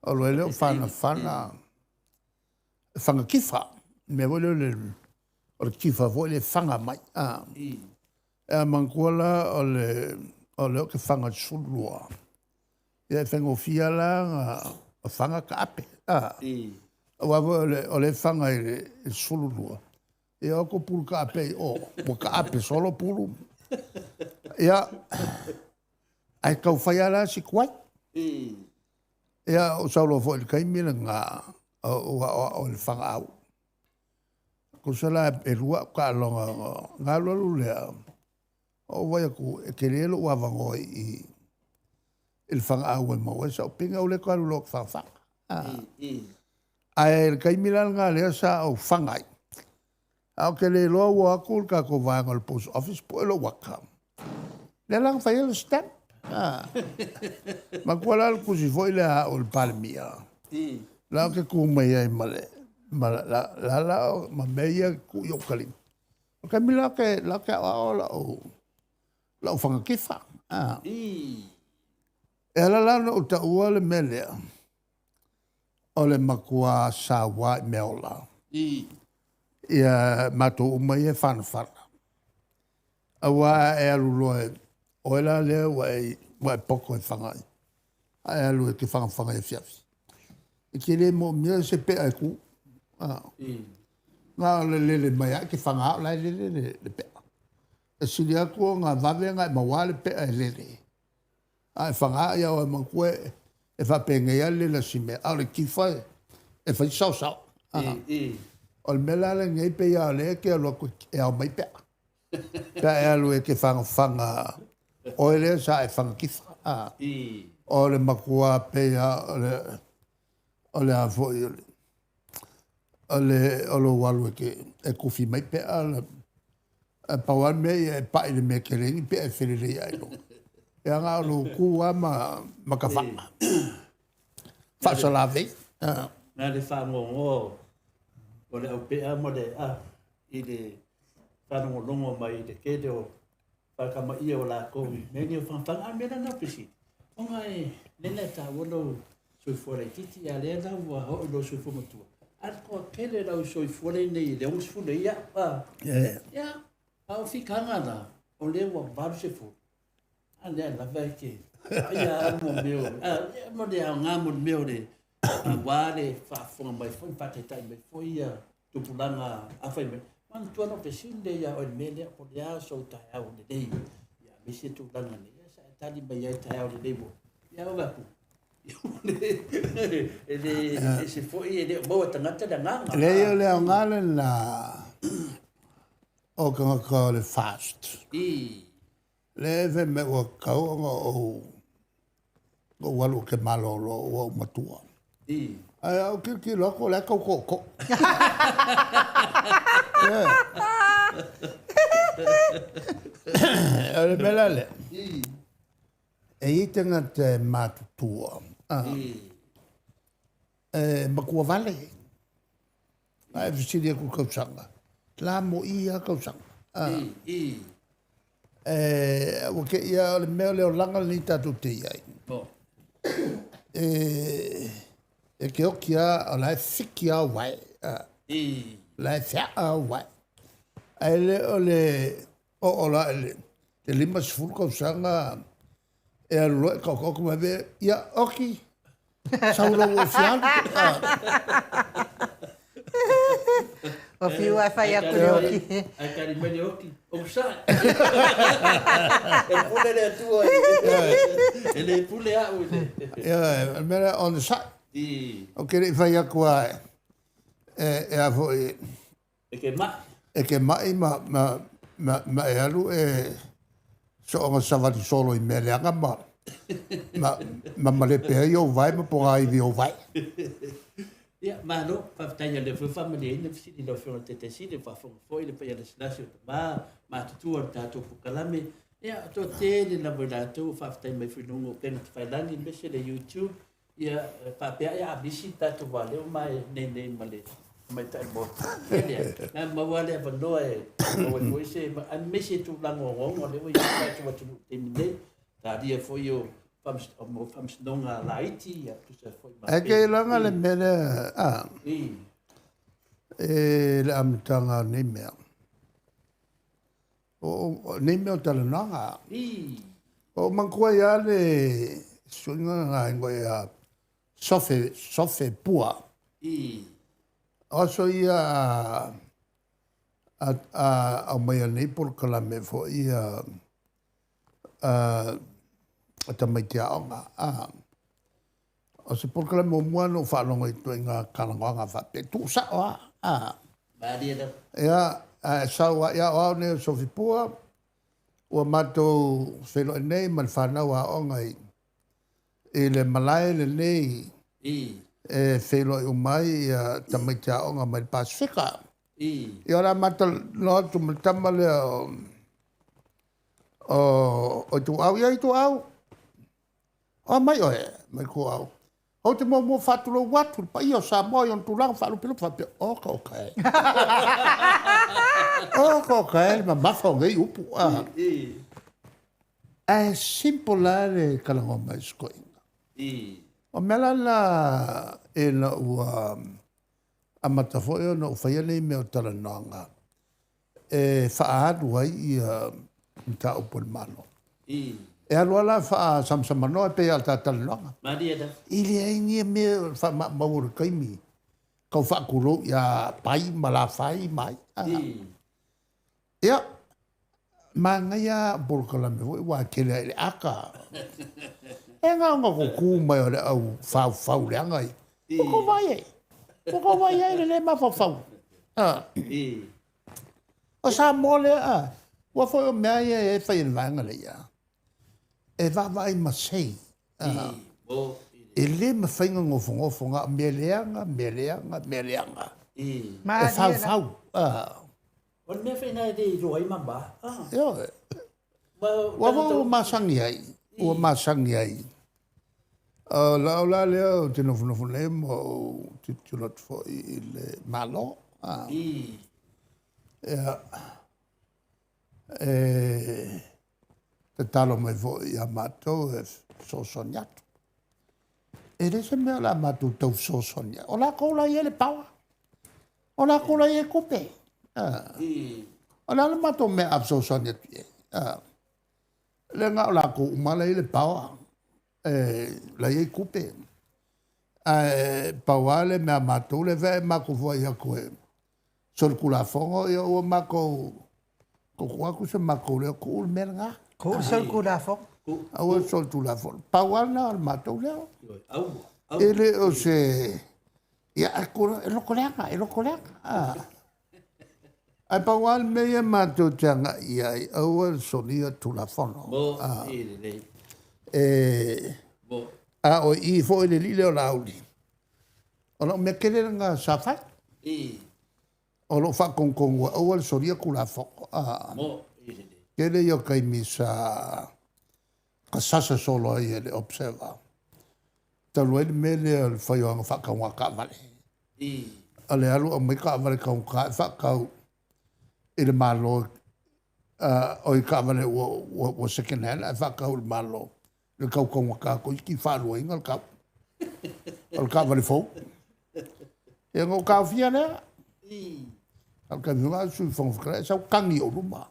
O alu ai lea ou fanafana faga kifa. Mea foi lea o le kifa foi le faga mai. E a manatua la o le o te faga 12. Ia e faigofie la na faga taape. Aua foi o le faga i le 12. Ia o atu pulu taape i o, ua taape solo pulu. Ia, ae tau fai lava la si tuai. Ia, ou sau loa foi i le taimi lena, o aoao i le fagaau. Tusa la e 2 au taaloga, na alu alu lea, ou vaai atu e tele lou avanoa i le fagaau e maua ai sau pine, ou le toe alu loa ou te fagafaga. Ae i le taimi la lena lea sa ou faga ai, a ou te le iloa ua o atu le tatou vaega o le post office pue lou ata. Lea la na fai ai le stamp. Matua la le tusi foi lea a au i le Palemia. La ou te tu mai ai ma le ma la la la ma mea ia tuu i ou talima. O le taimi la ke aoao lau fagakifa. E ala la ona ou taua le mea lea, o le matua saua i mea ola. Ia matou uma ia e fanafana. Aua e alu loa e oe la lea ua e poto e faga ai. Ae alu e te fagafaga i afiafi. E te le moomia se pea e tu. Na o le lele mai a e te faga o la e lele le pea. E sili atu ona vave ona e maua le pea e lele. A e faga ia oe manatua e faapenei lava le lele a si mea, a o le tifa e fai sao sao. O le mea la lenei pei lava o lea e te alu atu e ao mai pea. Pe a e alu e te fagafaga, oe lea sa e fagakifa. O le matua pei lava o le a foi o le o lou alu e te e tufi mai pea le pau lava le mea ia e pai i le mea tele ni pea e felelei ai luga. Ia na o lou tu lava ma tafaa. Faasalavei. Na le faagogoa o le aupea ma le i le faalogologo mai i le tele o faakamaia o latou i mea nei o fagafaga. A o le mea la lena o fesili, ona e lea e taua lou soifua laitiiti, a lea la ua oo i lou soifua matua. A o le toatele lau soifua lenei i le 60 ia, ia, a o fikaga la, o lea ua 80, a lea lava e te ia mo mea o, mo le aoga mo le mea o le aua le faafofoga mai foi, faataitai mai foi ia tupulaga afai mai. Manatua lau fesili lea ia oe i le mea lea, po o le a sou taeao lelei, ia aemaise tulaga nei. tali mai ai taeao lenei ua. Ia ua atu. E le ese foi e le o maua tagata le agaga. Leai o le aoga lena o tagata o le fast. Lea e fai mai ua tatau ona ou ou alu ou te malolo ua ou matua. Ae a ou tilotilo atu o la e tau tootoo. O le mea la lea, e i ai tagata e matutua, e matua vale. A e fesili atu i tausaga, la mo'i lava tausaga. Ua te ia o le mea o le olaga lenei tatou te i ai. E te oti lava, o la e fiki lava ou vae. O la e feaa ou vae. Ae le o le oo la i le 50 tausaga e alu loa e taotaoto mai vea, ia oti, sau loa ua fia alu. Ua fiu lava e fai atu le oti. Ae tali mai le oti, onosai. E pule le Atua e le pule au i le... Ioe, o le mea lea, onosai. Ou te le i fai atu lava e a foi... E te mai. E te mai ma e alu e soona savali solo i mea leaga ma malepe ai ou vae ma pogaivi ou vae. Ia, malo, faafetai o lea foi ua faamalieina le fesili i lau Afioga i le Taitaisili, ua faafofoga foi le paia lasilasi o tama matutua o le tatou polokalame. Ia, o toatele lava i latou ua faafetai mai foi i luga o upega tafailagi aemaise le YouTube. Ia, faapea ia a misi le tatou valeo ma e nei ma le tamaitai Maota. Ia lea, na maua le avanoa e maua ai foi se, aemaise tulaga ogaoga o lea ua i ai le tatou atunuu i le taimi nei, talia foi o faamasinoga laiti, ia tusa foi ma... Ae te iloaga le mea lea, a, e le amataga o nei mea. O nei mea o talanoaga. O manatua ai lava le suiga na igoa ia Sofe, Sofe Pua. O aso ia a aumaia nei polokalame foi ia a tamaiti aoga. O se polokalame muamua na ou faalogo i ituaiga talanoaga faapea, tuusao lava. Ia, ae sau lava, ia o au nei o Sofi Pua, ua matou feiloai nei ma le fanau aoga i le malae lenei e feiloai uma ai ia tamaiti aoga mai le Pasefika. Ia o le a matalanoa atu ma le tama lea o Ituau. Ia Ituau, o mai oe, mai Ituau. Ou te muamua faatulou atu le paia o Samoa i ona tulaga faalupelupe faapea, oka oka e. Oka oka e le mamafa o nei upu. Ae simple lava le talanoa mai o si toeaina. O mea la na ina ua amata foi ona ou faia nei mea o talanoaga e faaalu ai ia mataupu a le Malo. E alu lava la faasamsamanoa e pei lava o le ta talanoaga. E leai ni mea o le faamaumau o le taimi tau faatulou ia Pai ma Lafai ma ai. Ia, manaia lava polokalame foi ua tele ai le ata. E na ona tutu mai o le au faufau leaga ia. Ua tou vaai ai. Ua tou vaai ai le le mafaufau. O Samoa lea, ua foi o mea ia e fai e le vaega lea. E vaavaai masei. E le mafai ona nofonofo na o mea leaga, mea leaga, mea leaga. E faufau. O le mea foi lena e le iloa ai mama. Ioe. Ua foi ua masani ai. Ua masani ai. O lau la lea ou te nofonofo nei ma ou tilotilo atu foi i le Malo. Ia, e tatalo mai foi ia matou e fesoasoani atu. E le se mea o le a matou tau fesoasoani ai. O latou la e i ai le power. O latou la e i ai tupe. O le a le matou mea a fesoasoani atu i ai? Le na o latou uma la e i ai le power. La e i ai tupe. Ae pau lava le mea a matou lea e matou foai atu e solitulafono, ia ua matou tuutuu atu se matou leo, tuu le mea lena. Tuu le solitulafono. Aua le solitulafono. Pau lava lena o le matou leo. E le o se... Ia, e lotoleaga, e lotoleaga. Ae pau lava le mea ia matou te agai i ai, aua le solia Tulafono. A o i foi le alii lea o Laauli, o lau mea tele lena sa fai. O lou faatonutonu aua le solia Tulafono. Tele ia o taimi sa sasa solo ai e le Observer. Talu ai le mea lea o le fai o aga faatauga taavale. O le alu aumai taavale taugata e faatau i le Malo, o i taavale ua second hand ae faatau i le Malo le tau taugata toeitiiti faaluaina le tau o le taavale fou. Ia na ou taofia lea. A o le taimi foi lena o le Sui Fofoga Fetalai, sau tagi i ou luma.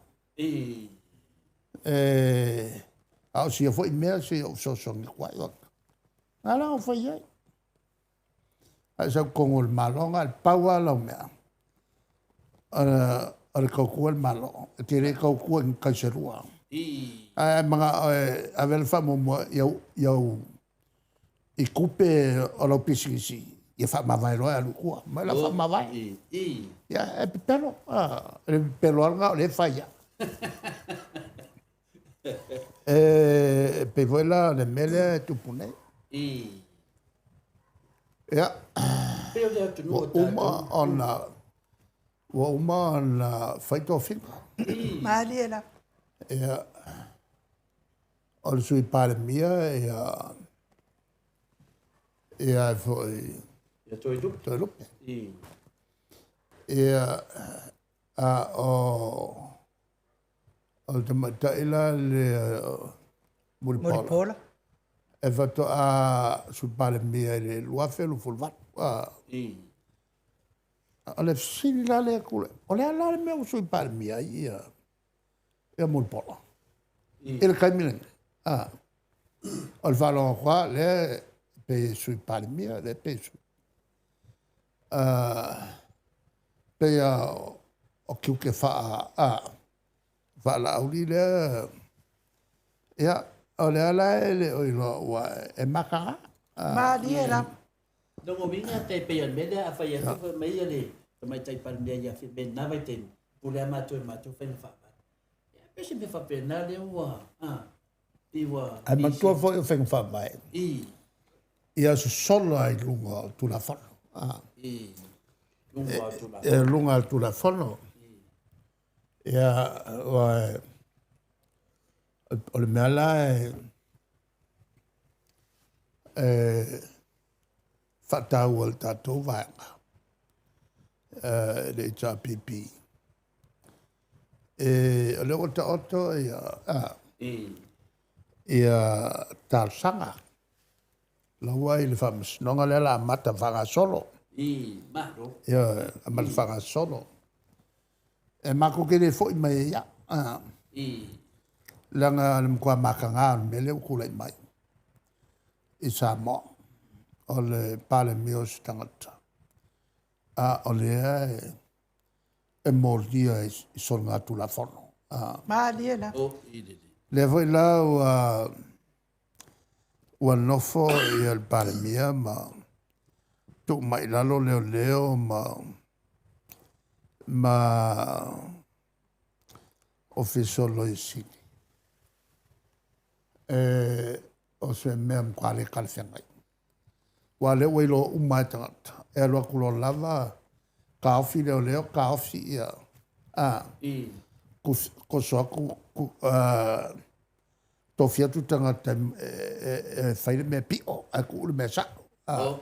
A o sia foi mea se i ou fesoasoani atu ai. Na la ou fai ai. Ae sau i totonu o le Malo, na o le pau lava lau mea, o le tautua le Malo. E te le tautua i ni taiselua. Ae manao e ave le faamuamua i tupe o lau pisinisi, ia faamavae loa e alu i tua. Ma la faamavae. Ia, e pepelo. E pepelo lava lena o lea e fai ai. E pei foi la o le mea lea e tupu nei. Ia, ua uma ona fai tofiga. Malie la. Ia, o le Sui Palemia, ia foi... Ia Toelupe. Toelupe. Ia, a o le tamaitai la le Mulipola. E faatoa Sui Palemia i le 2028. O le fesili la lea tule, o le a la le mea ua Sui Palemia ai ia Mulipola? I le taimi lenei. O le faalogo atu lava lea pe Sui Palemia, lea pe Sui. Pe o tiute faalauli lea. Ia, o le ala e le o iloa ua e mataga. Malie la. Longo winga te pe al mele a fai atu mai le tamaitai Palemia ia fi me na vai te pule a matou e matou fai fa. Ia pe se me fa pe na le ua iwa. Ai matua foi o fai fa mai. Ia solo ai lunga o Tulafono. Lunga o Tulafono. Lunga o Tulafono. Ia ua o le mea la e faataua le tatou vaega le HRPP. O le ua taoto ia talosaga laua i le faamasinoga lea la amata faagasolo. Ia amata faagasolo. E matou te le foi mai ia. Leaga le matua mataga o le mea lea ua tulai mai i Samoa. O le Palemia o se tagata. A o lea e molia i soliga Tulafono. Malie la. Lea foi la ua nofo ia le Palemia ma tuu mai lalo leoleo ma Ofisa o Loia Sili. O se mea matua le talafeagai. Ua lea ua iloa uma e tagata. E alu atu loa lava, taofi leoleo, taofi ia. Koso atu, tofi atu tagata e fai le mea pio, ae tuu le mea sao.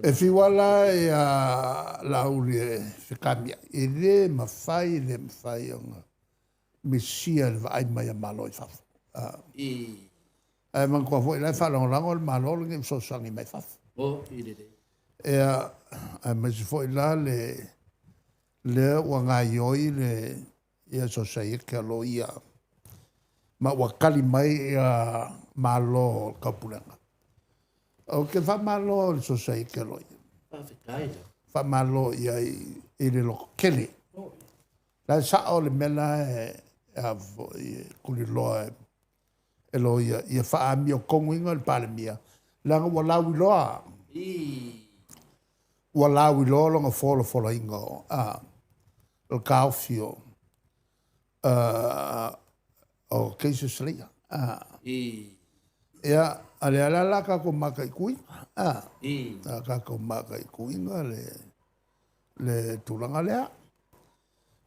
E fiu ala ia Laauli e fekamia. E le mafai, le mafai ona misia le vaai mai a Malo i fafo. Ae manatua foi la e faalagolago le Malo lenei fesoasoani mai fafo. Ia, aemaise foi la lea ua gaioi le ia sosaiete a loia ma ua tali mai ia Malo o le Taupulega. O te faamalo le sosaiete a loia. Faamalo i ai i le lototele. La e sao le mea la a foi e kuliloa e loia ia faaamiotonu iga le Palemia leaga ua lauiloa ua lauiloa lona folafolaina o a o le taofi o cases leia. Ia, a lea la la tatou mataituina, a tatou mataituina le tulaga lea.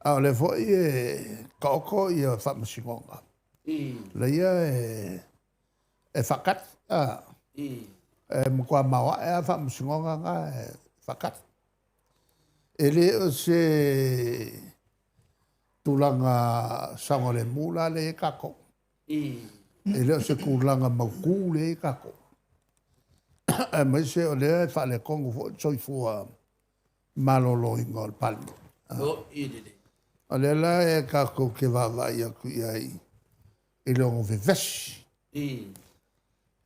A o lea foi e taoto ia faamasinoga leia e faatali, e matua maoae lava faamasinoga na e faatali. E le o se tulaga saogalemu la lea e i ai tatou. E le o se tulaga mautu lea e i ai tatou. Aemaise o lea e faaletonu foi le soifua maloloina o le Palemia. O lea la e tatou te vaavaai atu i ai i le ono vevesi.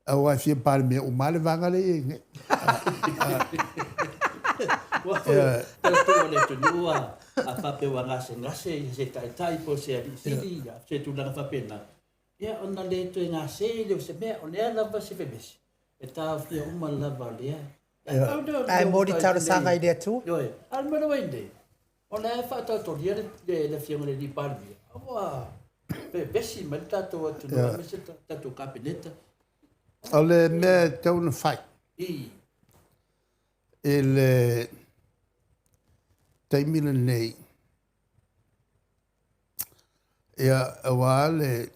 Aua e fia Palemia uma lava le vaega lea e i ai nei. Ua tatou o le atunuu a faapea ua gasegase i se taitai po o se alii sili, se tulaga faapena, ia ona le toe gase lea o se mea, o lea lava se vevesi e taofia uma lava lea. Ae moli talosaga i le Atua. Ioe, a le mea lea nei, o lea e faataotolia le afioga i le Palemia, ua vevesi mai le tatou atunuu aemaise le tatou Kapeneta. O le mea e tatau ona fai i le taimi lenei, ia, aua le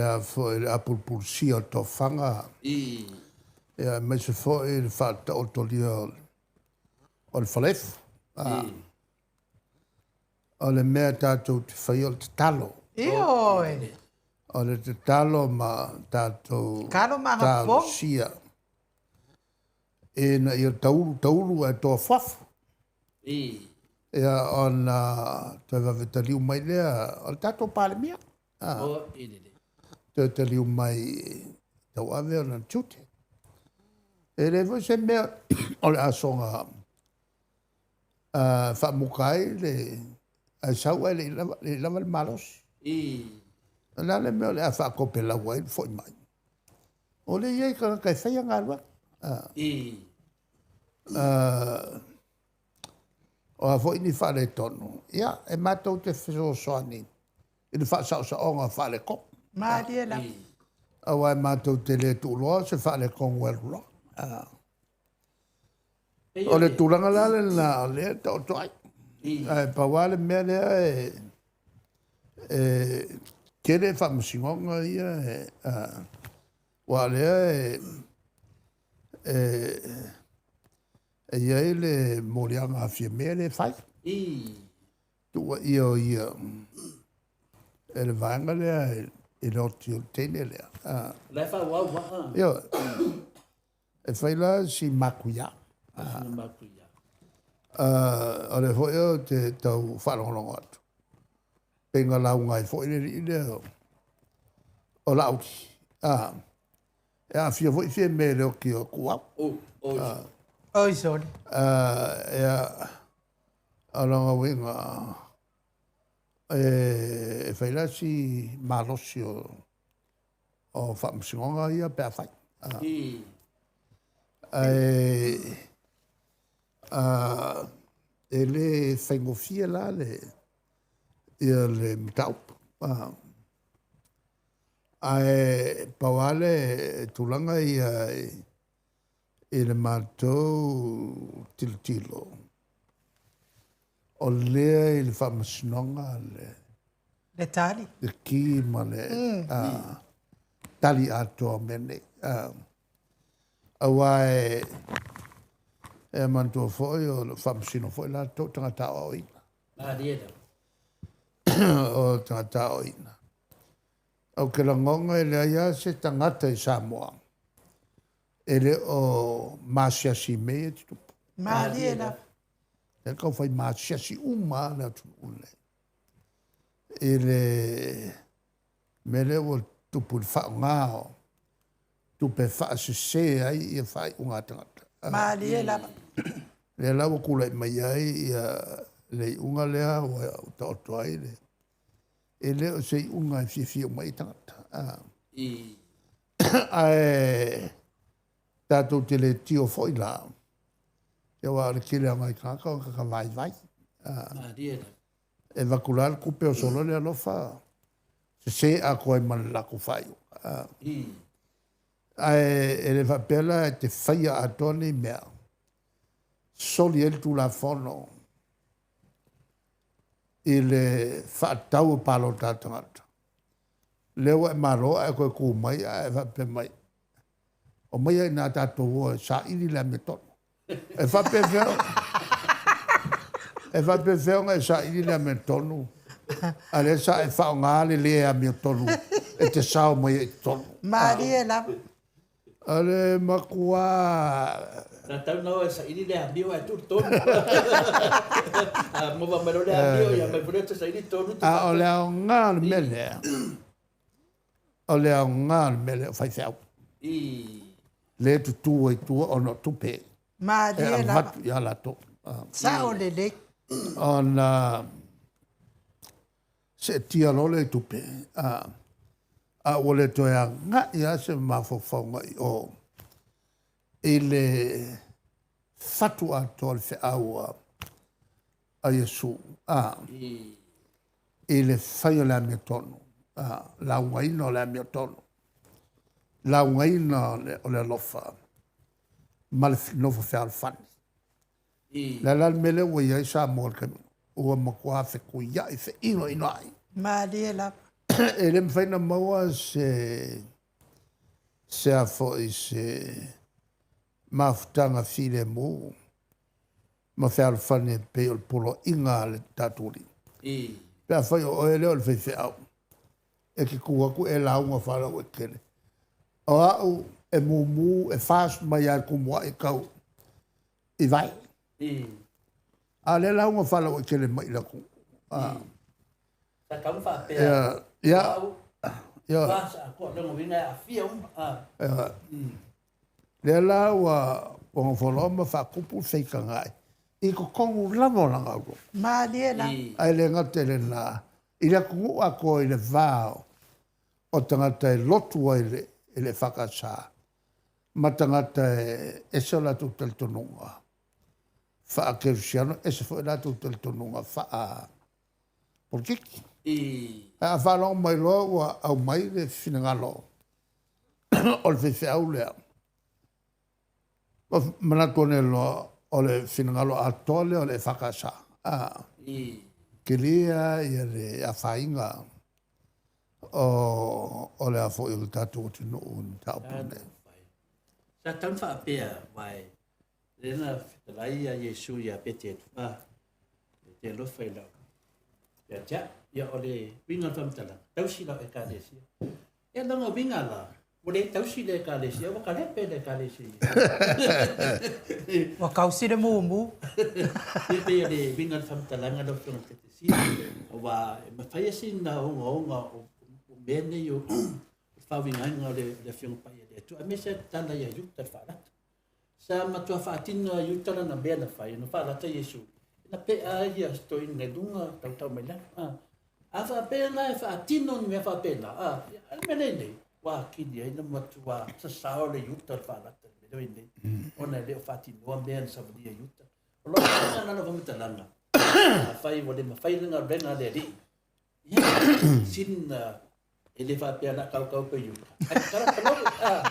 a foi le apulupulusia o tofaga, ia, aemaise foi le faataotolia o le falaefu. O le mea tatou te faia o le tatalo. Ioe. O le tatalo ma tatou Talo ma agapopogi. Talosia ina ia taulu taulu ae toafuafu. Ia ona toe vave taliu mai lea o le tatou Palemia. Toe taliu mai tauave ona tiute. E le foi se mea o le asoga faamuta ai le ae sau ae le i lava le malosi. O le a le mea o le a faatopelau ai le foi mai. O lea e i ai tagata e faia galuega. O a foi ni faaletonu, ia, e matou te fesoasoani i le faasaosaoga o faaletonu. Malie lava. Aua e matou te le tuuloa se faaletonu e alu loa. O le tulaga la lena o lea e taoto ai. Ae pau lava le mea lea e tele faamasinoga ia aua o lea e i ai le moliaga a Fiame lea e fai. Tuuaia o ia e le vaega lea i le oti o le teine lea. La e faaauau maa. Ioe, e fai la si matuia. Sina matuia. O lea foi ou te tau faalogologo atu. Pe na lauga ai foi le alii lea o Laauli. E aafia foi Fiame i le oti o Tuuau. Oi sole. Ia, o lona uiga, e fai la si malosi o faamasinoga ia pe a fai. Ae e le faigofie la le ia le mataupu. Ae pau lava le tulaga ia i le matou tilotilo, o lea i le faamasinoga le Le tali. Le ki ma le tali atoa o mea nei. Aua e manatua foi o le faamasino foi latou tagata aoaoina. Malie lava. O tagata aoaoina. Ou te lagona e leai lava se tagata i Samoa e le o masiasi i mea ia e tutupu. Malie lava. E tau fai masiasi uma lava le atunuu lenei i le mea lea ua tupu i le faaaoga o tupe faasese ai ia faaiuga a tagata. Malie lava. Lea la ua tulai mai ai ia le iuga lea ua taoto ai le E le o se iuga e fiafia uma ai tagata. Ae tatou te le tio foi la, ia aua o le tele o nai tagata o tagata vaivai. E avatu la le tupe o solo le alofa, sese atoa ai ma le latou faaiuga. Ae e le faapea la e te faia atoa nei mea, soli ai le Tulafono i le faatau o palota a tagata. Lea ua e malo ae toe tu mai ae faapea mai, omai ai nā tatou o e saili le amiotonu. E faapefea e faapefea ona e saili le amiotonu, a lea sa e faaaoga le le amiotonu e te sao mai ai i totonu. Malie lava. O le matua. Sa tau na o e saili le amio ae tuu i totonu. A maua mai loa le amio, ia aumai foi lea e te saili totonu. A o le aoga o le mea lea, o le aoga o le mea lea o faifeau. Lea e tutu ai tua ona o tupe e Malie lava. avatu ia latou. Sao lelei. Ona seetia loa lea i tupe, a ua le toe agai lava se mafaufauga i o i le fatu atoa o le feau a Iesu i le fai o le amiotonu, laugaina o le amiotonu, laugaina o le alofa ma le nofo fealofani. Le a la le mea lea ua i ai Samoa i le taimi, ua matua fetuiai, feinoinoai. Malie lava. E le mafai ona maua se se a foi se mafutaga filemu ma fealofani e pei o le poloaiga a le tatou Alii. Pe afai o oe lea o le faifeau, e te tu atu e lauga faalauaitele. O au e mumu e fast mai lava i le tumuai e tau i vai. A o lea e lauga faalauaitele mai i le atunuu. Sa tau na faapea. Ia. Au. Ia. Fast atoa, lona uiga e aafia uma. Ia. Lea la ua gofoloa ma faatupu le feitagai i totonu lava o lana auro. Malie lava. Ae le gata i lena, i le atunuu atoa i le va o tagata e lotu ai i le EFKS ma tagata e ese o latou talitonuga faa-kerisiano, ese foi o latou talitonuga faa-polokiki. Ae a faalogo mai loa ua aumai le finagalo o le faifeau lea, ua manatu ane loa o le finagalo atoa lea o le EFKS. Kelia ia le afaina o le a foi o le tatou atunuu i le mataupu lenei. Sa tau na faapea, uae lea na fetalai ia Iesu ia Peteru, e te alofa i lau ia te au. Ia o le uiga o le faamatalaga, tausi lau Ekalesia. Ia lona uiga la, ua le tausi le Ekalesia, ua kalepe le Ekalesia. Ua kausi le mumu. Ia pei o le uiga o le faamatalaga lau Afioga i le Tetesina, aua e mafai sina ogaoga o mea nei o le faauigaina o le Afioga Paia a le Atua, aemaise lava le tala ia Iuta le faalata. Sa matua faatino a Iuta lana mea na fai, na faalata Iesu, na pea ai ia toeaina i luga, tautau mai lalo. A faapea la e faatino ni mea faapena, a le mea lea nei, ua atili ai na matua sasao le Iuta le faalata i le mea lea nei, ona e le o faatinoa mea na savalia Iuta. O lou agaga lena o faamatalaga, afai ua le mafai le galuega a le Alii, ia, sina e le faapea na kaukau pe Iuta. Ai kala palogo, a,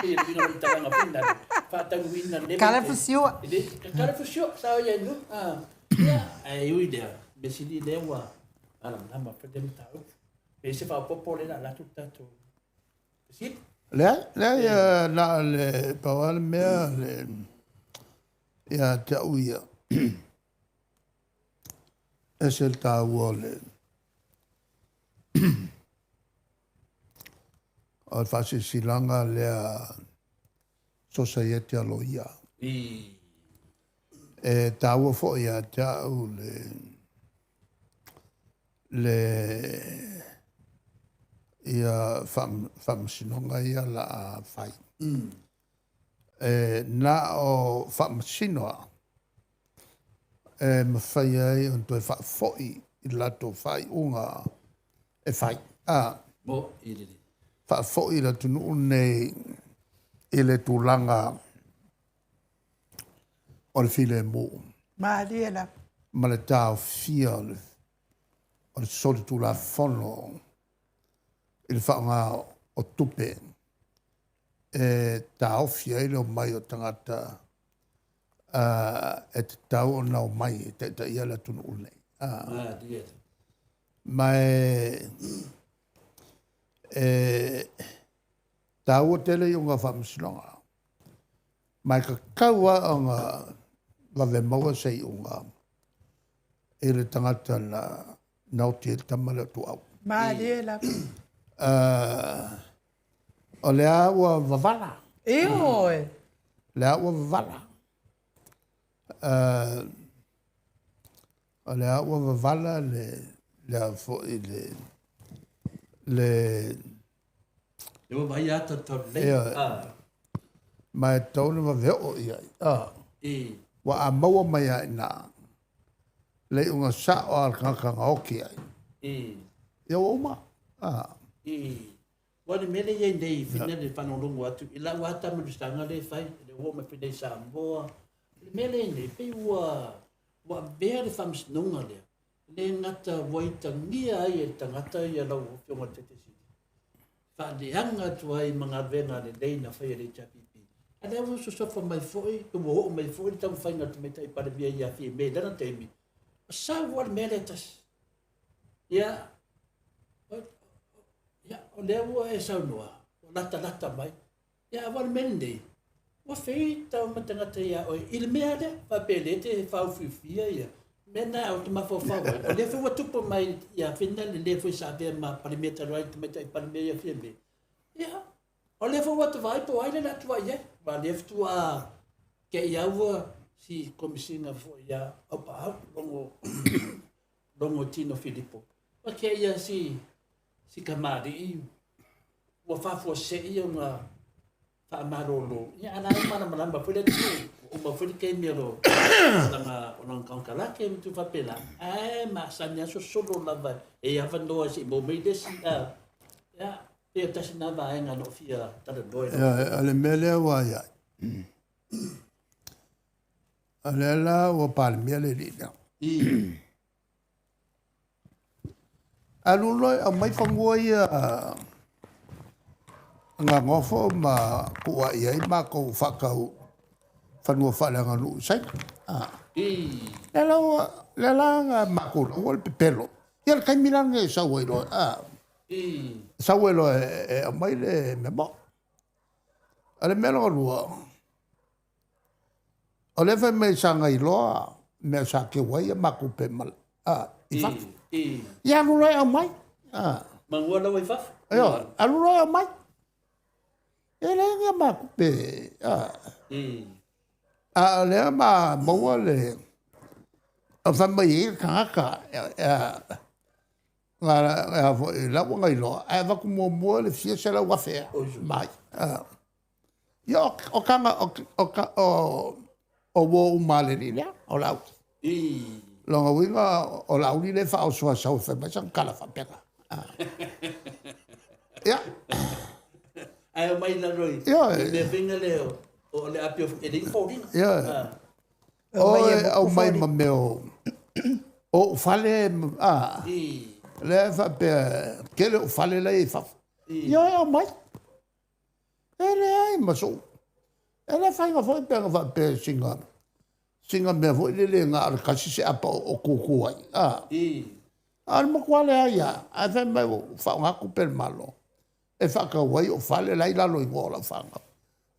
pe le uiga o le faamatalaga foi lena, faataunuuina le Kala fusiua. Le, kala fusiua, sa o ia i luga, a, ia, ae ui lea, mea sili lea ua malamalama foi lea mataupu. Pe se faaopoopo lea o le a alu atu le tatou fesili. Leai, leai, na o le pau lava le mea le ia te au ia. Ese le taua o le o le faasilasilaga lea Sosaiete a Loia. E taua foi ia te au le le ia faamasinoga ia la a fai. E na o faamasino lava e mafai ai ona toe faafoi i le latou faaiuga e fai. A Mo i le. Faafoi le atunuu nei i le tulaga o le filemu. Malie lava. Ma le taofia o le solitulafono i le faaaoga o tupe e taofi ai le omai o tagata e tatau ona omai e taitaia le atunuu lenei. Malie. Ma e taua tele iuga o faamasinoga. Ma e tatau lava ona vave maua se iuga i le tagata na oti ai le tama lea o Tuuau. Malie lava. O lea ua vavala. Ioe. Lea ua vavala. O lea ua vavala le lea foi le le Le ua vai ata tau lei. Ia. Ma e tatau ona vave oo i ai. I. Ua a maua mai ai na le iuga sao a le tagata na oti ai. I. Ia ua uma. I. Ua le mea lea e i ai nei i le faalogologo atu i lau lava taamilosaga lea e fai, le ua oo mai foi nei i Samoa. O le mea lea e i ai nei, pei ua ua avea le faamasinoga lea, e le gata ua itagia ai e le tagata ia lau Afioga i le Taitaifono, faaleaga atu ai ma galuega lelei na faia e le HRPP. A o lea ua sosofa mai foi, ua oo mai foi le taumafaiga a le Tamaitai Palemia ia Fiame i lana taimi, ua sau lava le mea lea e tasi. Ia, ia, o lea ua e saunoa, ua latalata mai. Ia, aua o le mea lenei, ua feita uma tagata ia oe i le mea lea, faapea o lea e te faaufiufia ia mea na ou te mafaufau ai. O lea foi ua tupu mai ia Finland, lea foi sa avea ma Palemia talu ai, le Tamaitai Palemia ia Fiame. Ia, o lea foi ua ta vaai po o ai lea o le a tuuai i ai. Aua o lea faatoa te i lava ua si Komesina foi ia Aupaau, Logo, Logo Tino Filipo. Ua te i si, si kamali'i ua faafuasei ona faamalolo. Ia, a o la e malamalama foi le atunuu, ua uma foi le taimi o lo lana, o lana konekarate ma tulaga faapena, ae masani lava sosolo lava e avanoa se i maua mai le isi. Ia, pei o tasi lena vaega na ou fia talanoa i lau. O le mea lea ua i ai, o lea la ua Palemia le alii lea. Alu loa e aumai fanua ia na nofo ma tuuai ai matou faatau fanua faaleaganuu i Saina. Lea la ua, lea la na matou laua le pepelo. Ia le taimi la lenei e sau ai loa, sau ai loa e aumai le memo. O le mea lona lua, o lea fai mai sa gailoa mea sa teu ai a matou pe mala i fafo. Ia alu loa e aumai. Manua laua i fafo. Ioe, alu loa e aumai. E leai ni a matou pe. A o lea ma maua le o fai mai ai le tagata na foi la ua gailoa ae avatu muamua le fia 100,000 mai. Ia o taga o o uo uma a le alii lea, o Laauli. Lona uiga o Laauli lea e faaoso a sau e fai mai sana tala faapena. Ia. Ae omai i lalo i le mea faiga lea o le apia e leai ni foliga. Ia. Oi aumai ma mea o ou fale, lea e faapea tele ou fale la e i fafo. Ia e aumai. E leai ma sou. E le faiga foi pe ana faapea sina sina mea foi lele na o le tasi se apa o tutu ai. A o le matua leai lava. Ae fai mai ua faaaoga tupe a le Malo e faatau ai ou fale la e i lalo igoa o lau fanau.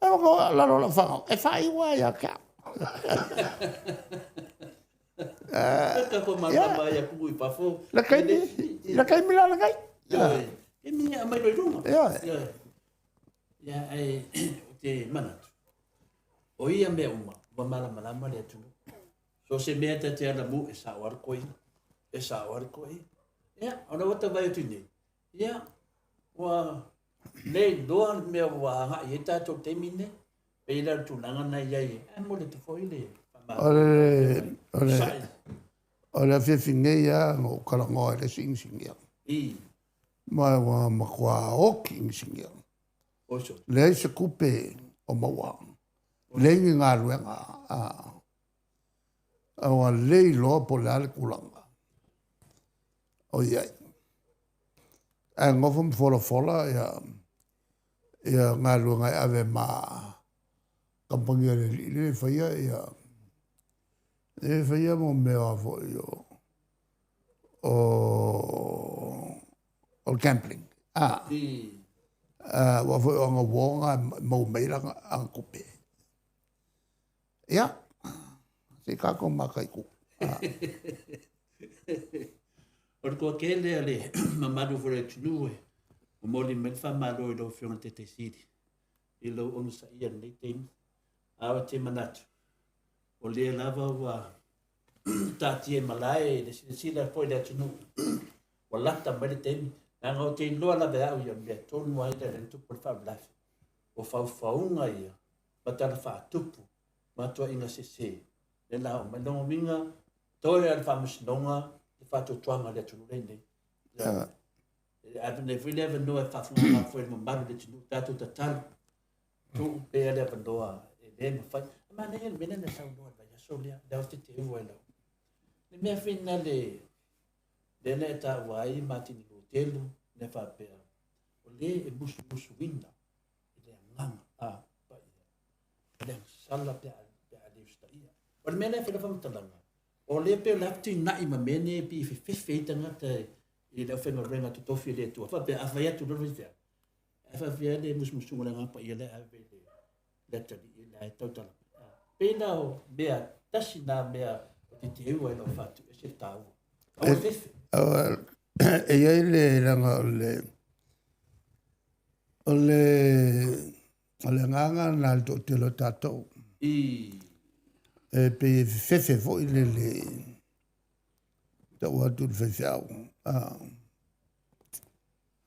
E o lalo o lau fanau, e faaiu lava ia te au. Le taimi, le taimi la lenei. Taimi e aumai loa i luga. Ia, ae ou te manatu, o ia mea uma, ua malamalama le atunuu. So o se mea ta te alamu e sao lava le toeaina, e sao lava le toeaina. Ia, o lea ua ta vaai atu nei, ia, ua le iloa le mea ua agai i ai tatou i le taimi lenei. Pei la o le tulaga lena e i ai, ae momoli atu foi le faamalo. O le afiafi nei lava na ou talanoa i le isi inisinia. Ma ua matua oki inisinia. Leai se tupe o maua. Leai ni galuega. A ua le iloa po o le a le tulaga o i ai. Ae nofo ma folafola ia ia galuega e ave ma kamupani a le alii lea e faia ia lea e faia mo mea foi o o o gambling. Ah. Ua foi o ana uo na e maua mai ai lana ana tupe. Ia, se i tatou mataitu. O le toatele a le mamalu foi o le atunuu e momoli mai le faamalo i lau Afioga i le Taitai Sili i lou onosaia i lenei taimi. A ou te manatu, o lea lava ua taatia i malae i le silasila foi i le atunuu, ua lata mai le taimi. Leaga ou te iloa lava e au ia, o le mea tonu lava lea na tupu le faalavelave. O faufauga ia ma tala faatupu ma tuuaiga sese, lea la oo mai. Lona uiga, toe lava i le faamasinoga le faatuatuaga o le atunuu lenei. E ave nei foi le avanoa e faafogafoga foi i le mamalu o le atunuu, tatou tatalo, tuu pea le avanoa e le mafai. E manaia le mea lea na saunoa i le vaiaso lea, lea ou te teua i lau. Le mea foi lena le, lea na e taua ai Matini Lutelu, na faapea, o le e musumusuina i le agaga a paia, o le agasala pe a, pe a le usitaia. O le mea lea e fai lau faamatalaga, o lea pei o le a fetuunai ma mea nei e pei e fefefe ai tagata i le aufaigaluega totofi a le Atua. Faapea a fai atu loa le faifeau, ae faapefea le musumusuga o le Agaga Paia lea e ave i le atalii la e tautala mai. Pei la o mea tasi na mea ou te teua i lau faatuese le taua. Aua le fefe. E i ai le leaga o le o le o le agaga lena i le toatele o tatou. E pei e fefefe foi le le tau atu i le faifeau.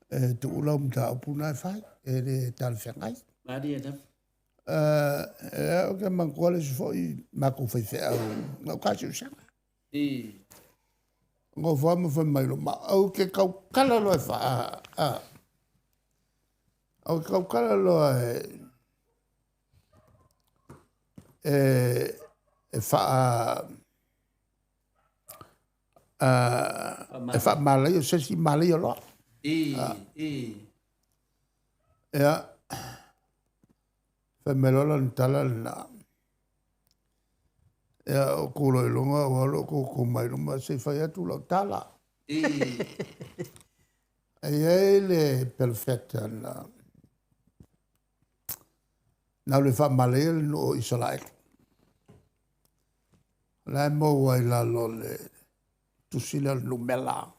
E tuu lau mataupu na e fai, e le talafeagai. Malie lava. E au ke manatua le isi foi matou faifeau, na uta siusiaga. Nofo lava ma fai mai loa, ma ou te tautala loa e fa, a, ou te tautala loa e, e, e faa, e faamalaia se isi malaia loa. Ia, fai mai loa lana tala lena. Ia, ou tu loa i luga, ua alu ou tutu mai luma se i fai atu lau tala. E i ai le perofeta na na alu e faamalaia le nuu o Isaraelu. La e maua i lalo o le tusi lea o le Numera.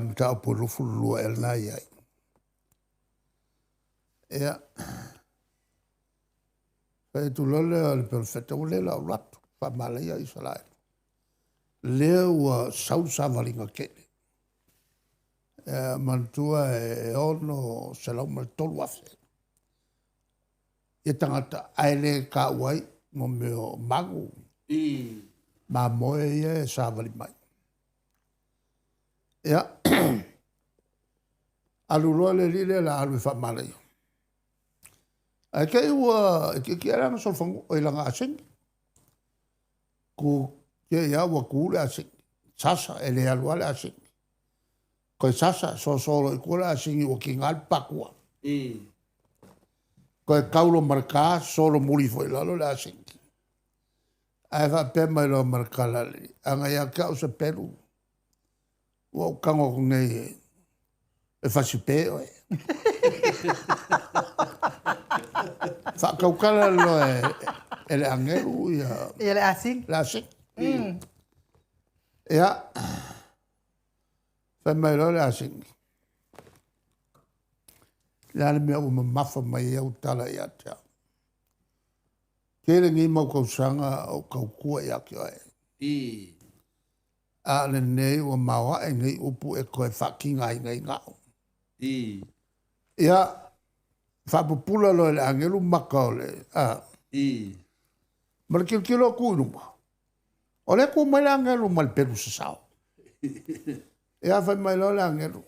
Mataupu 22 ea lena e i ai. Ia, fai atu loa lea o le perofeta, ua le la ou alu atu, faamalaia Isaraelu. Lea ua sau le savaliga tele. Ia, manatua e 603,000 ia tagata, ae le taua ai mo mea o magu, mamoe ia e savali mai. Ia, alu loa le alii lea o le a alu e faamalaia. Ae te i ua itiiti lana solofanua, oi lana asini. Ku te i lava ua tu le asini. Sasa, e le alu lava le asini. Toe sasa, soso loa i tua le asini ua tiga le patua. Toe tau loa ma le ta, solo muli foi i lalo le asini. Ae faapea mai loa ma le tala a le alii, ana ia te au se pelu, ua ou tago atu nei e fasipe oe. Faatautala loa e le agelu ia Ia le asini. Le asini. Ia, fai mai loa le asini. Le a le mea ua mamafa mai ai au tala ia te au. Tele nei mau tausaga o tautua ia te oe. A o lenei ua maoae nei upu e toe faatigaina ai ga'u. Ia, faapupula loa e le agelu maka o le a. Ma le tilotilo atu i luma, o lea e tu mai le agelu ma le pelu sasao. Ia fai mai loa le agelu.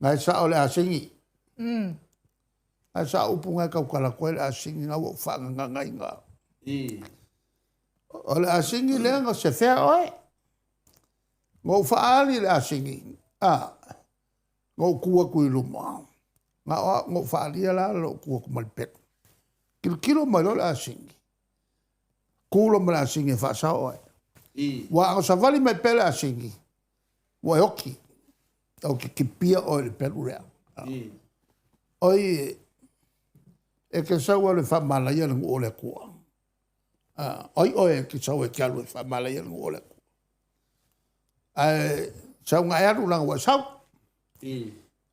Ngai sao le asigi. Ngai sao upu ngai tautala atu ai le asigi na ua ou faagagagaina. O le asigi lea na sefea oe. Na ou faaali i le asigi, na ou tu atu i luma. Na o au na ou faalia la lou tu atu ma le pelu. Tilotilo mai loa le asigi. Tu loa ma le asigi e faasao oe. Ua a na savali mai pea le asigi, ua e oti. Ou te kipia oe i le pelu lea. Oi, e te sau alu e faamalaia le nuu o le Atua. Oi oe e te sau e te alu e faamalaia le nuu o le Atua. Ae sau na e alu leaga ua e sau.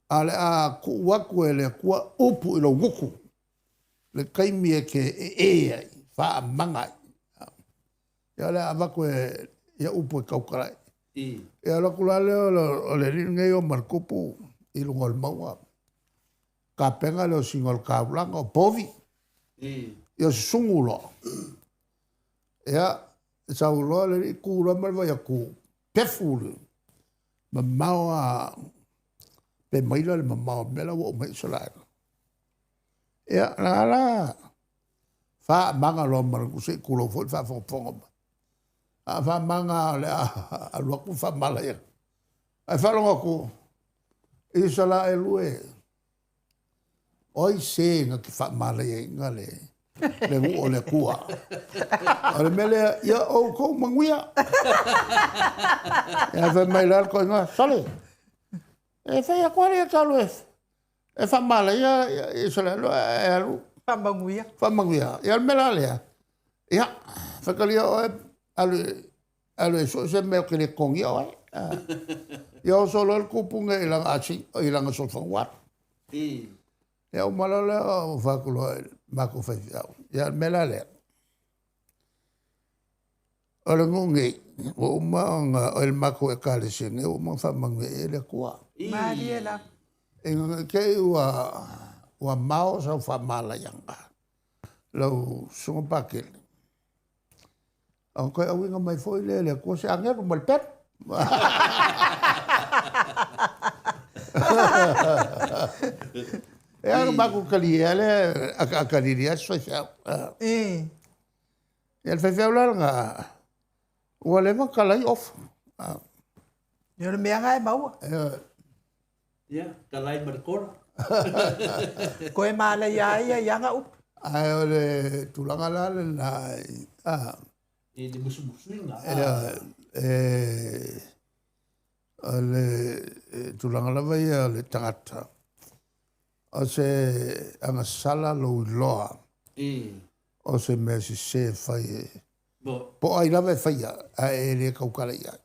A o le a tuu atu e le Atua upu i lou gutu, le taimi e te ee ai, faamaga ai. Ia o le a avatu e ia upu e tautala ai. Ia alu atu la lea o le alii lenei o ma le tupu i luga o le mauga. Tapena le osiga o le taulaga o povi. Ia susunu loa. Ia, sau loa le alii tu loa ma le vaai atu, pefu le mamao a pe maila le mamao o mea la ua oo mai ai Isaraelu. Ia, la la faamaga loa ma le se i tulou foi le faafogafoga mai. A faamaga o le a alu atu faamalaia. Ae faalogo atu, Isaraelu e, o ai se na te faamalaiaina le nuu o le Atua? O le mea lea, ia outou manuia. Ia fai mai la le toeaina, sole, e fai atu lava le talo e faamalaia Isaraelu e alu faamanuia. Faamanuia. Ia o le mea la lea, ia, faitalia oe, alu alu e sue se mea ou te le totogia oe. Ia oso loa le tupu nei i lana asi, i lana solofanua. Ia uma loa lea o fai atu loa i le matou faifeau. Ia o le mea la lea, o le nuu nei, ua uma ona, o le matou ekalesia nei, ua uma ona faamanuia i ai le Atua. Malie lava. Ina ne i te i ua mao sau faamalaiaga, lau Susuga Pakele, ona toe auina mai foi lea e le Atua se agelu ma le pelu. E ala matou talia lea akatalili lava si faifeau. Ia le faifeau la lena, ua leva ona talai ofa. Ia o le mea lena e maua. Ia, talai ma le kola. Koe malaia ai ia i ana upu. Ae o le tulaga la lena, I le musumusuina. O le tulaga lava ia o le tagata, o se agasala lou iloa, o se mea sese e fai e, po o ai lava e faia, ae e le tautala i ai.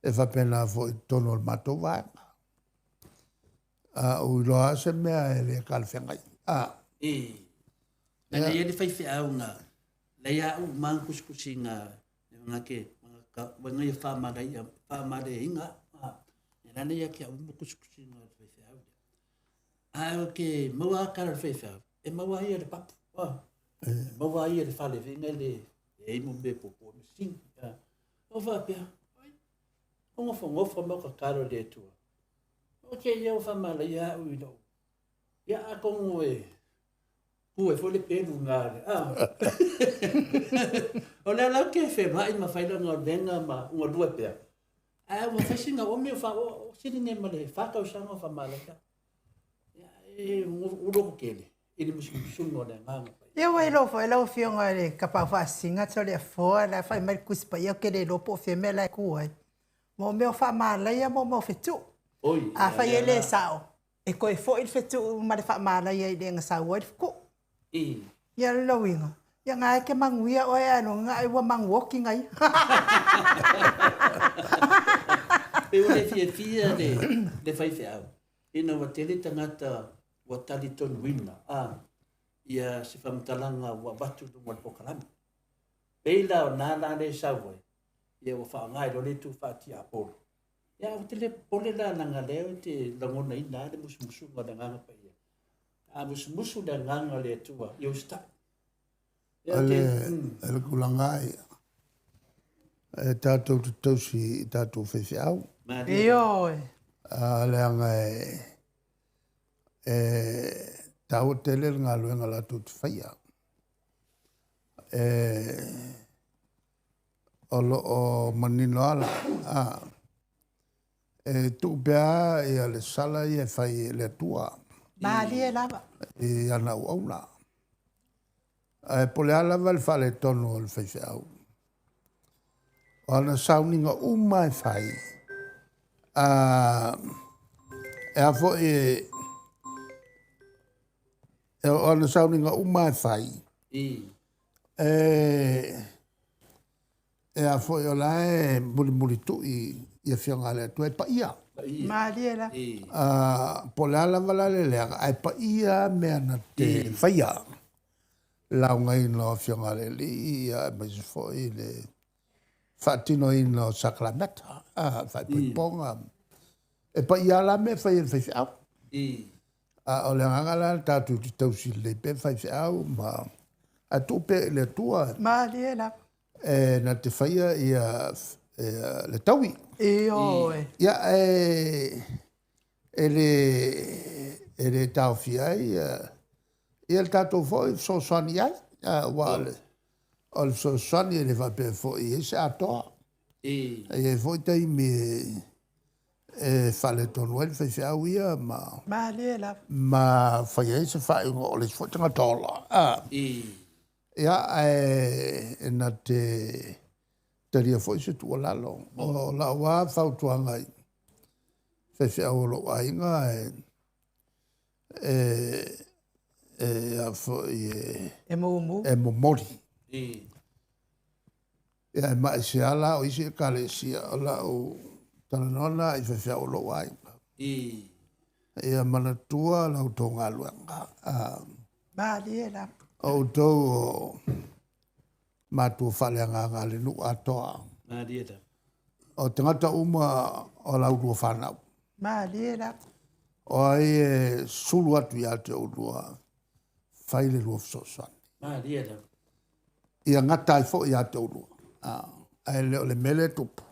E faapena foi i totonu o le matou vaega. A ou iloa lava se mea e le talafeagai. Lana ia le faifeau na lei a u ma kusikusiga nga ke ka nga ia faamalaia faamaleina lana ia ke au ma kusikusiga o le faifeau lea. A o ke maua a kala o le faifeau e maua ai ia le papu. E maua ai ia le fale feinga le e ai mo me popo me sing. O faapea, ai, o ngofongofa ma ka kala o le Atua. O ke ia o faamalaia au i lou. Ia atonu e ku e foi le pelu ngā le. O lea lau ke whenai ma whaila ngā lenga ma unga lua pea. Ae ua whai singa o mea wha o sini ne ma le whakau sanga o whamalaika. Ia e uloko kele. I le musumusunga o le anganga pai. Ia ua iloa foi lau Afioga i le Kapau Faasisiga tau le afoa la e fai mai le Tusi Paia ou te le iloa po o fea mea la e tu ai. Mo mea o faamalaia mo mea o fetuu. Oi, Afai e le sao, e toe foi le fetuu ma le faamalaia i le gasau ai le fetuu. Ia le lauiga, ia nga e ke manuia oe ae no nga e ua manuoki nga ia. Pe ua le fiafia le faifeau, ina ua tele tagata ua talitonuina ia se faamatalaga ua avatu i luga o le polokalame. Pei la o na la le sau ai, ia ua faaaoga i loa le itu faatiapolo. Ia ou te le popole la leaga lea ou te lagonaina lava le musumusuga o le Agaga Paia. A musumusu le Agaga o le Atua, ia usitai. Ia, O le tulaga ia. E tatou te tausi i tatou faifeau. Ioe. Leaga e taua tele le galuega latou te faia. E o lo o manino ala. E tuu pea ia le sala ia e fai e le Atua. Malie lava. I ana auauna. Ae po o le a lava le faaletonu o le faifeau, o ana sauniga uma e fai, e a foi e, o ana sauniga uma e fai, e a foi o la e mulimulitu'i i afioga a le Atua e paia. Malie lava. Po o le a lava la le leaga, ae paia mea na te faia. Laugaina o afioga a le Alii, ia aemaise foi le faatinoina o sakalameta, faaipoipoga. E paia la mea e fai e le faifeau. A o le agaga la le tatou te tausi lelei pea faifeau ma ae tuu pea i le Atua. Malie lava. E na te faia ia le taui. Ioe. Ia e le taofia ai ia le tatou foi fesoasoani ai. Aua o le fesoasoani e le faapea foi e i ai se atoa. E i ai foi taimi e faaletonu ai le faifeau ia ma Malie lava. Ma fai ai se faaiuga o le isi foi tagata ola. Ia, ae na te talia foi se tuualalo. O lau lava fautuaga i faifeau o lou aiga e a foi e mumu. E momoli. Ia e maise la o isi ekalesia o lau talanoa i faifeau o lou aiga. Ia manatua la outou galuega. Malie lava. O outou o matua faaleagaga a le nuu atoa. Malie lava. O tagata uma o la ulua whanau. Malie lava. O ai e sulu atu ia te ulua, fai le lua fesoasoani. Malie lava. Ia gata ai foi ia te ulua. Ae le o le mea lea e tupu.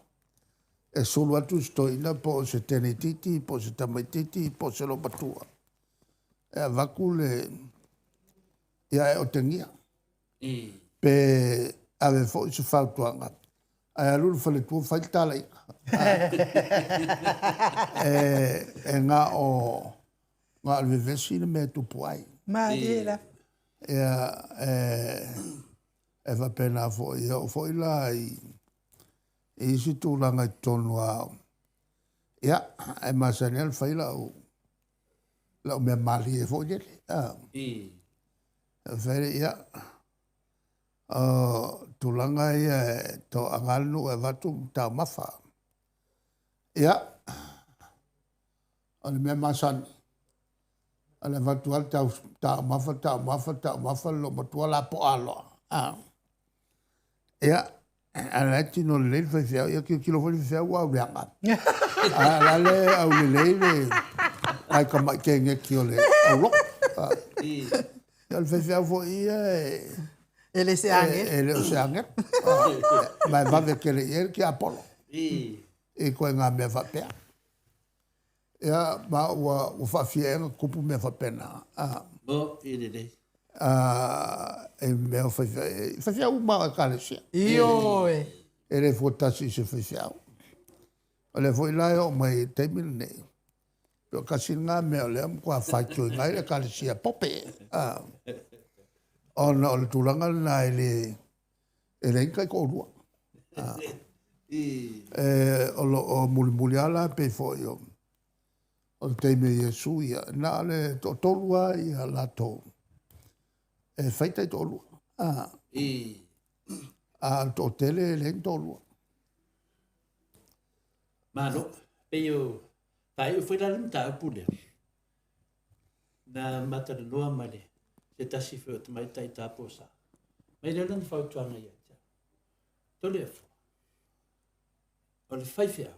E sulu atu se toeaina po o se teneititi, po o se tamaititi, po o se lomatua. E avatu le ia e otegia. Pe ave foi se fautuaga. Ae alu le faletua fai le talaiga. E na o le vevesi le mea e tupu ai. Malie lava. Ia e faapena foi, e oo foi la i isi tulaga i totonu lava. Ia, e masani lava le fai lau mea malie foi lele. E fai le, ia, o tulaga ia e toaga le nuu e avatu taumafa. Ia, o le mea masani, o le avatu lava taumafa, taumafa, taumafa, le loomatua lapoa loa. Ia, a la e tino lelei le faifeau, ia tilotilo foi le faifeau ua auleaga. A la le aulelei le nai tamai keneti o le auloko. Ia o le faifeau foi ia e E le se agelu. E le o se agelu. Ma e vave tele i ai le tiapolo. I koe ngā mea faapea. Ia, ma ua faafia ea na tupu mea faapena. Mo, i lelei. E mea o faifeau, faifeau uma o ekalesia. Ioe. E le fuatasi i se faifeau. O lea foi la e oo mai i le taimi lenei. Pe o kasi lena mea o lea matua faitioina ai le ekalesia Pope. Ona o le tulaga lena e le leai ni taitoalua. E o lo o mulimuli lava la pei foi o le taimi o Iesu ia, na o le toatolu lava ia latou e fai taitoalua. A o le toatele e leai ni toalua. Malo, pei o faaiu foi la le mataupu lea. Na matalanoa ma le se tasi foi o tamaitai taposa. Mai lea lana fautuaga ia te au. Toleafoa, o le faifeau,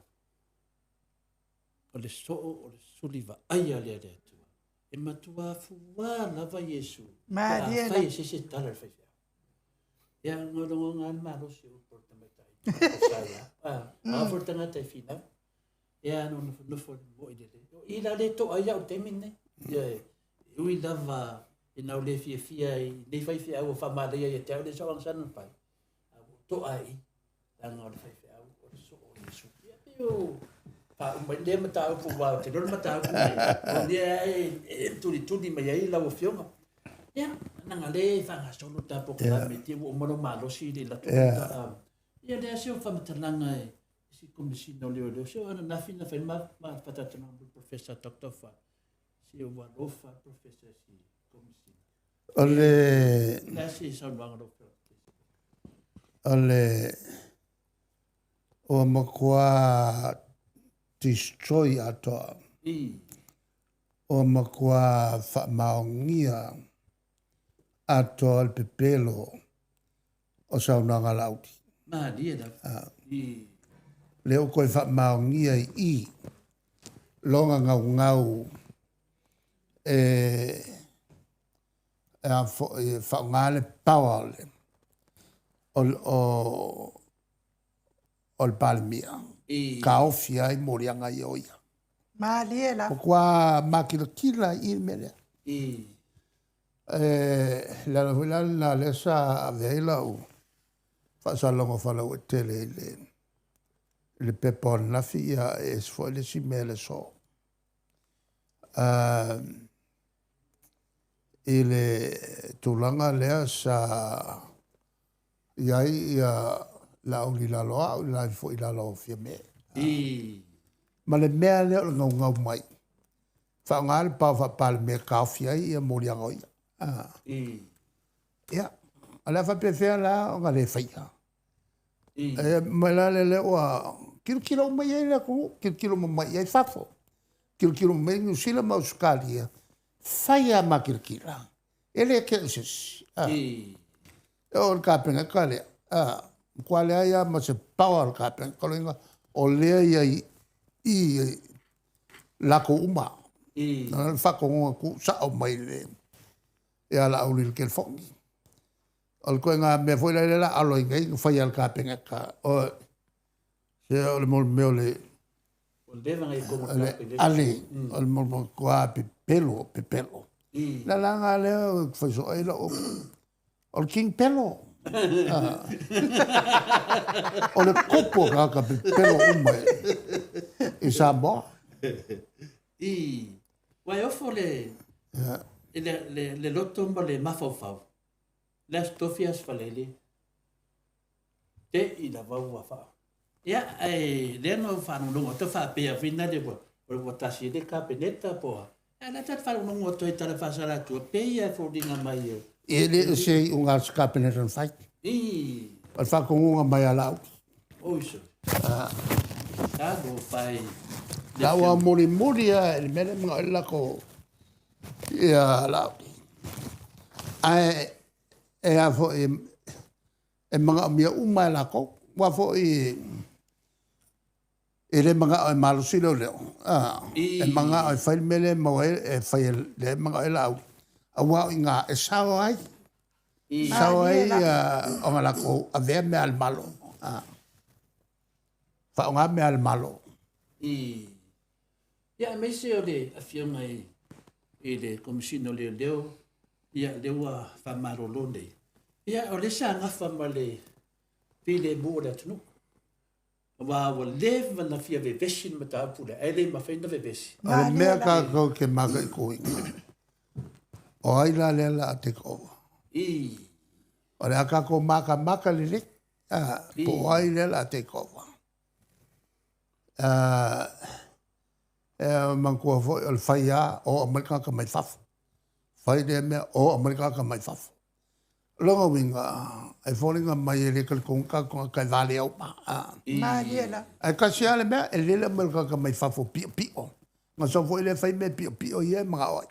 o le soo o le suli vaaia lea le Atua. E matua fuā lava Iesu. Malie Pe a fai e se isi e tala le faifeau. Ia, ngolongo ngā le malosi o upu o le tamaitai. A, a foi le tagata e finau. Ia, na nofonofo le mo'i lelei. O i la le to'a ai au i le taimi lenei. Ia, e ui lava ina ou le fiafia i nei faifeau ua faamalaia ia te au le sao agasala na fai, a ua ou to'a ai i i, leaga o le faifeau o le soo o Iesu. Ia, pei o faauma ai lea mataupu, aua ou te iloa le mataupu lenei, o lea e tulituli mai ai lau Afioga. Ia, leaga o lea e faagasolo le ta polokalame, te i ua uma lou malosi i le latou ta. Ia, lea se o faamatalaga e si Komesina o Leoleo, se o ananafi na fai ma faatalatalanoaga ma le Professor Dr. Fa, se ua alofa le Professor i si Komesina. O le... Le a se saunoaga lau Afioga? O le... Ua matua destroy atoa. Ua matua faamaonia atoa le pepelo o saunoaga a Laauli. Malie lava. Lea ua toe faamaonia i i lona gaugau e a foi e faaaoga le power o le, o, o le Palemia, taofi ai moliaga ia o ia. Malie lava. Matua makilatila i i le mea lea. E, le ala foi la lena lea sa ave ai lau faasalaga faalauaitele i le, i le pepa o ananafi, ia, e ese foi le isi mea i le aso. I le tulaga lea sa i ai ia Laauli i lalo o au, i la foi i lalo o Fiame. Ma le mea lea o le gaugau mai, faaaoga le pao faa-Palemia e taofi ai ia moliaga o ia. Ia, o le a faapefea la ona le faia? E mai la le lea ua tilotilo uma i ai le atunuu, tilotilo uma mai i ai fafo, tilotilo uma mai i Niu Sila ma Ausetalia, fai lava makilatila. E le te i se isi. E oo i le Kapeneta lea, matua leai lava ma se power o le Kapeneta, o lona uiga o lea e i ai i i latou uma. O le faatonuga tuusao mai ia Laauli i le telefoni. O le ituaiga mea foi lea o le a alo ai nei na fai e le Kapeneta, o se o le mea o le ale, o le matua pepelo, pepelo. Le alaga lea ou te fai soo ai lau upu, o le King Pelo. O le tupu o tagata pepelo uma i Samoa. I, ua e ofo le, le, le loto ma le mafaufau, le Aso Tofi, Aso Faraile, te i lava ua faa. Ia, ae lea na ou faalogologo atu faapea foi na le ua, ua tasi ai le Kapeneta po o a. Ae lea ta te faalogologo atu ai i tala faasalatua, pei lava e foliga mai e. E le o se iuga a se Kapeneta na fai. I. O le faatonuga mai a Laauli. Oi sole. Talofa e. La ua mulimuli lava i le mea lea e manao ai le latou ia Laauli. Ae e a foi e manaomia uma e latou. Aua foi e le manao e malosi leoleo, e manao e fai le mea lea e maua ai, e fai e lea e manao ai Laauli, aua o i ina e sao ai, sao ai ona latou avea mea a le Malo, faaaoga mea a le Malo. Ia, aemaise o le Afioga i le Komesina o Leoleo, ia, lea ua faamalolo nei. Ia, o lea sa gafa ma le filemu o le atunuu, aua ua leva ona fia vevesi le mataupu lea, ae le mafai ona vevesi. O le mea tatou te mataituina, o ai la lea o le a take over? O le a tatou matamata lelei, po o ai lea o le a take over. E manatua foi o le fai lava o aumai le tagata mai fafo. Fai lea mea o aumai le tagata mai fafo. O lona uiga, e foliga mai e le talitonu tatou tagata e valea uma. Malie la. Ae tasi lava le mea, e lele aumai le tagata mai fafo piopio. Na sau foi lea fai mea piopio ia e manao ai.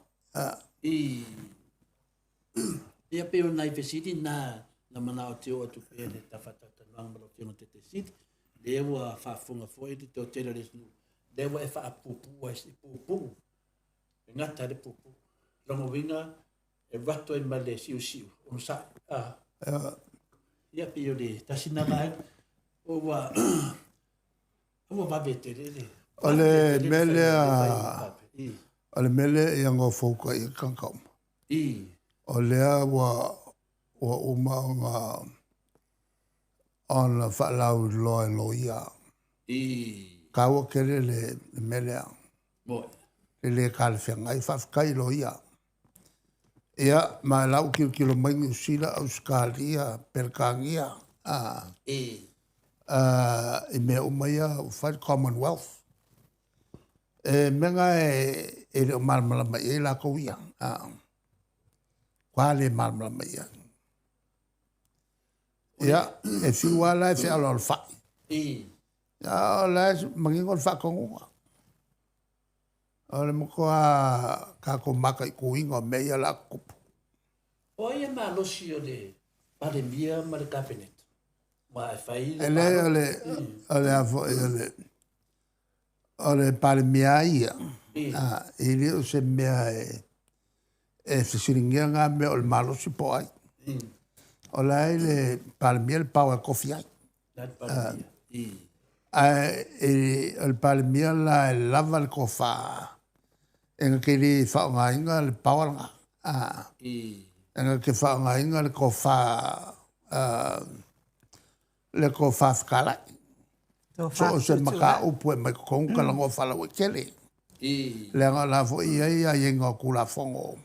Ia pei o nai fesili na na manao te oo atu pea le tafatalanoaga ma lau Afioga Taitaifono. Lea ua faafofoga foi le toatele o le atunuu, lea ua e faapuupuu ai se puupuu, e gata ai le puupuu. Lona uiga e rato ai ma le siusiu, onosai. Ia pei o le tasi na vaega. Ua ua vave tele le. O le mea lea, o le mea lea ia gofouka i tagata uma. O lea ua uma ona faalauiloa e loia. Taua tele le mea lea. E le talafeagai, faafetai i loia. Ia, ma o la ua tilotilo mai Niu Sila, Ausetalia, Peretania, i mea uma ia ua fai le Commonwealth. E mea na e le o malamalama i ai latou ia. Matua le malamalama i ai. Ia, e fiu lava la e fealoalofai. A o la e manino le faatonuga. O le matua tatou mataituina o mea ia o le a tutupu. O ai e malosi o le Palemia ma le Kapeneta? Aua e fai le. E leai, o le a foi, o le Palemia ia, e le o se mea e fesiligia na mea o le malosi po o ai. O la e i le Palemia le power e tofi ai. Ae o le Palemia la e lava le tofa e na te le faaaogaina le power lena. E na te faaaogaina le tofa le tofa fetalai. So o se mataupu e mai totonu talanoa faalauaitele. Leaga o la foi e i ai aiaiga o Tulafono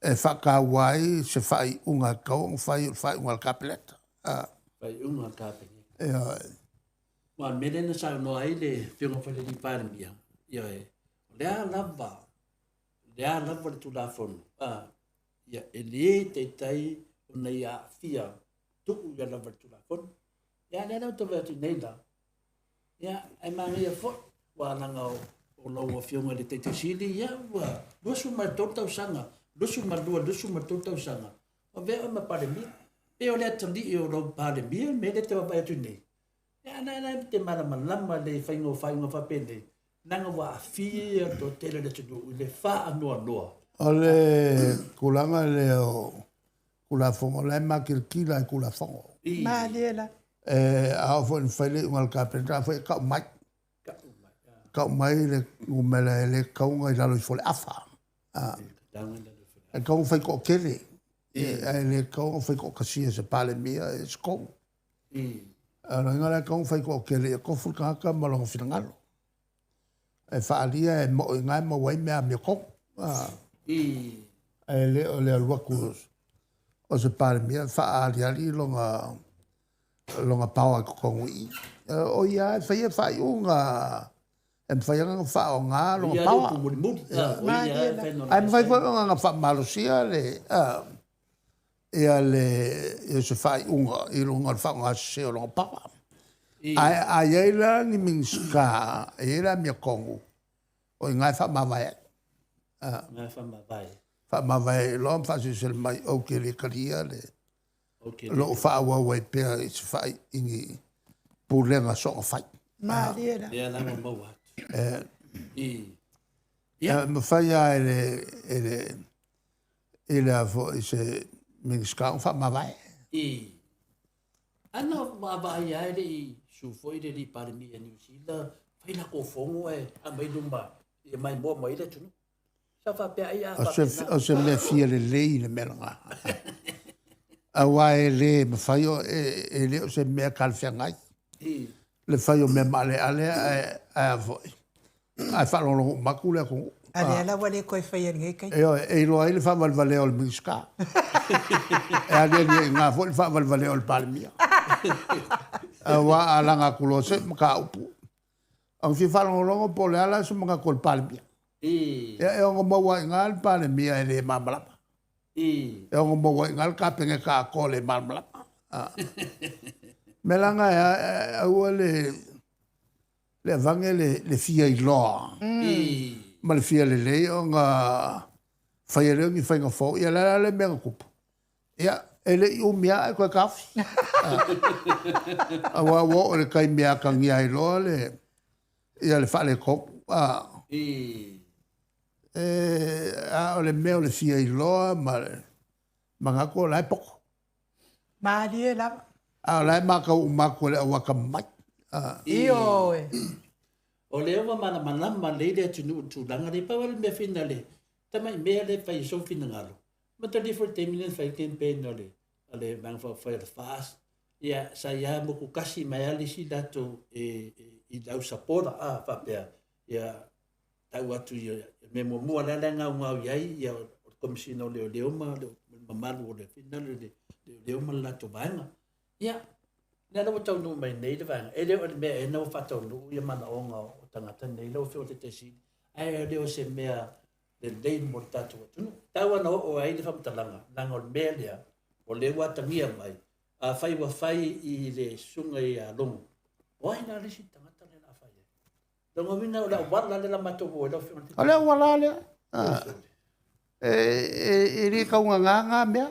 e faataua ai se faaiuga e tatau ona fai o le faaiuga a le Kapeneta. Faaiuga a le Kapeneta. Aua o le mea lea na saunoa ai le Afioga foi i le Palemia, ioe, o le a lava, o le a lava le Tulafono, ia, e le taitai ona ia aafia tuu ia lava le Tulafono. Ia, lea la ou te vaai atu nei la, ia, ae manaia foi, ua leaga o lau Afioga i le Taitaisili, ia, ua 23 tausaga, 22, 23 tausaga, o avea oe ma Palemia. Pe o le atalii o lau Palemia le mea lea e te vaavaai atu nei. Ia, na la te malamalama le faiga o faaiuga faapenei, leaga ua aafia le toatele o le atunuu i le faanoanoa. O le tulaga lea o Tulafono, o la e makilatila i Tulafono. Malie la. E a oo foi ina fai le iuga a le Kapeneta, a foi e tau mai. Tau mai le numera e le tatau ona i lalo ifo o le afa. E tatau ona fai toatele, ae le tatau ona fai toatasia e se Palemia e se tolu. O le uiga la e tatau ona fai toatele ia tofu le tagata ma lona finagalo. E faaalia e mo i ina e maua ai mea amiotonu. Ae le o le alu atu o se Palemia faaaliali lona power i totonu i i. O ia e faia faaiuga e mafai ona faaaoga lona power. Ae mafai foi ona faamalosia le ia le se faaiuga i luga o le faaaoga sese o lona power. Ae a i ai la ni Minisita e i ai le amiotonu, o i ina e faamavae ai. Faamavae ai loa ma faasilasila mai ou te le talia le lou faaauau ai pea i se i pulega soona fai. Malie la. Lea la ua maua atu. Ia, mafai lava e le a foi se Minisita ona faamavae. Ana vaavaai lava e le i susu foi le alii Palemia Niu Sila, fai latou fono ae aumai luma ia maimoa mai le atunuu. Sa faapea ai a faapena. O se mea fia lelei le mea lena. Aua e le mafai, e le o se mea talafeagai le fai o mea maaleale ae a foi, ae faalogologo uma atu le atunuu. A lea la ua le toe faia i lenei taimi. E iloa ai le faavalevalea o le Minisita. E aliali ai i ina foi le faavalevalea o le Palemia. Aua a laga atu loa se mataupu, ona fia faalogologo po o le a la se manatu o le Palemia. Ia, e ono maua ai i ina le Palemia e le malamalama. E ono maua ai i ina le Kapeneta atoa le malamalama. Mea la na e aua le avane le fia iloa ma le fia lelei ona faia lea o ni faiga fou. Ia la le mea na tupu. Ia, e le i umi lava ae toe taofi. Aua ua oo i le taimi e atagia ai loa le ia le faaletonu. A o le mea o le fia iloa ma le manatu o la e poto. Malie lava. A o la e matau uma atu e le au atamamai. Ioe. O lea ua malamalama lelei le atunuu i le tulaga lea. Pau lava le mea fina le tamai mea lea e fai i sou finagalo, matalia foi le taimi lea na fai ai le campaign a le a le Vaega Faaupufai o le FAST, ia sa i ai motu tasi mai lava le isi latou e, e, i le au supporter a faapea, ia tau atu i mea muamua lea la e gaugau i ai ia o le Komesina o Leoleo ma le mamalu o le finagalo le leoleo ma le latou vaega. Ia, lea la ua taunuu mai nei le vaega, e le o le mea ea na ua faataunuu ia manaoga o tagata nei lau Afioga i le Taitaifono, ae le o se mea lelei mo le tatou atunuu. Tau lava na oo ai le faamatalaga, leaga o le mea lea, o lea ua atagia mai, afai ua fai i le susuga ia Logo, o ai la le isi tagata lea o le a fai ai? Lona uiga o le auala lea la matou o ai lau Afioga i le O le auala lea. E le taugagā na mea.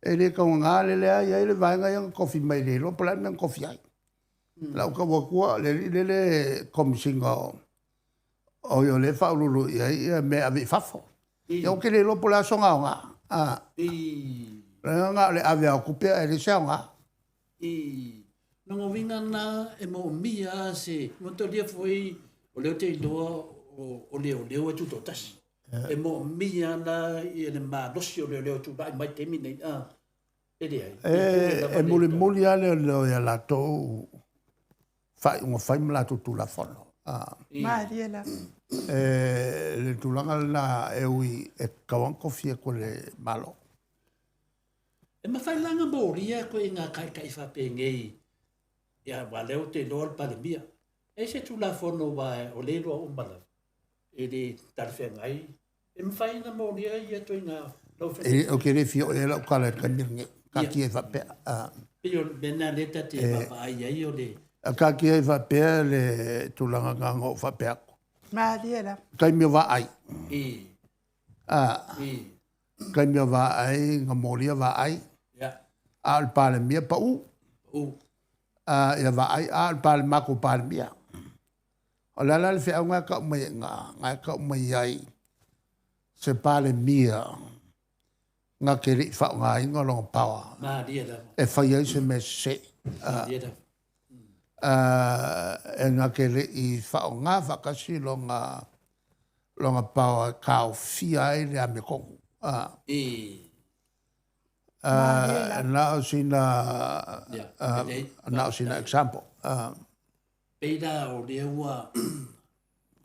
E le taugagā le lea i ai le vaega ia na tofi mai le iloa po o le a le mea na tofi ai. Lau tau atua le alii lele Komesina o o o lea e faauluulu i ai ia mea e ave i fafo. Ia ou te le iloa po o le a sona aoga. Leaga na o le ave lava o tupe ae leai se aoga. Lona uiga la e moomia lava se matalia foi o lea ou te iloa o leoleo e tutoatasi. E moomia la ia le malosi o leoleo e tulai mai i le taimi nei a e leai. E mulimuli lava leoleo ia latou faaiuga fai ma latou tulafono. Malie lava. Le tulaga lena e ui e tatau lava ona tofi atu e le Malo. E mafai la ona molia ituaiga taitai faapenei ia aua o lea ou te iloa o le Palemia. E i ai se Tulafono aua o lea e iloa uma lava e le talafeagai. E mafai ona molia ia ituaiga lau Afioga? Ou te le fia oo i ai lau tala i le taimi lenei. Taatia ai faapea. Pei o le mea lena lea ta te vaavaai ai o le... Taatia ai faapea le tulaga na ona ou faapea atu. Malie lava. Taimi o vaai. Taimi o vaai, na molia vaai. A o le Palemia, pau. Ia vaai, a o le matou Palemia. O le a la le feau na e tau mai ai i ina, na e tau mai ai se Palemia na te le i faaaogaina lona power e fai ai se mea sese. E na te le i faaaoga faatasi lona power e taofia ai le amiotonu. Na o sina na o sina example. Pei la o lea ua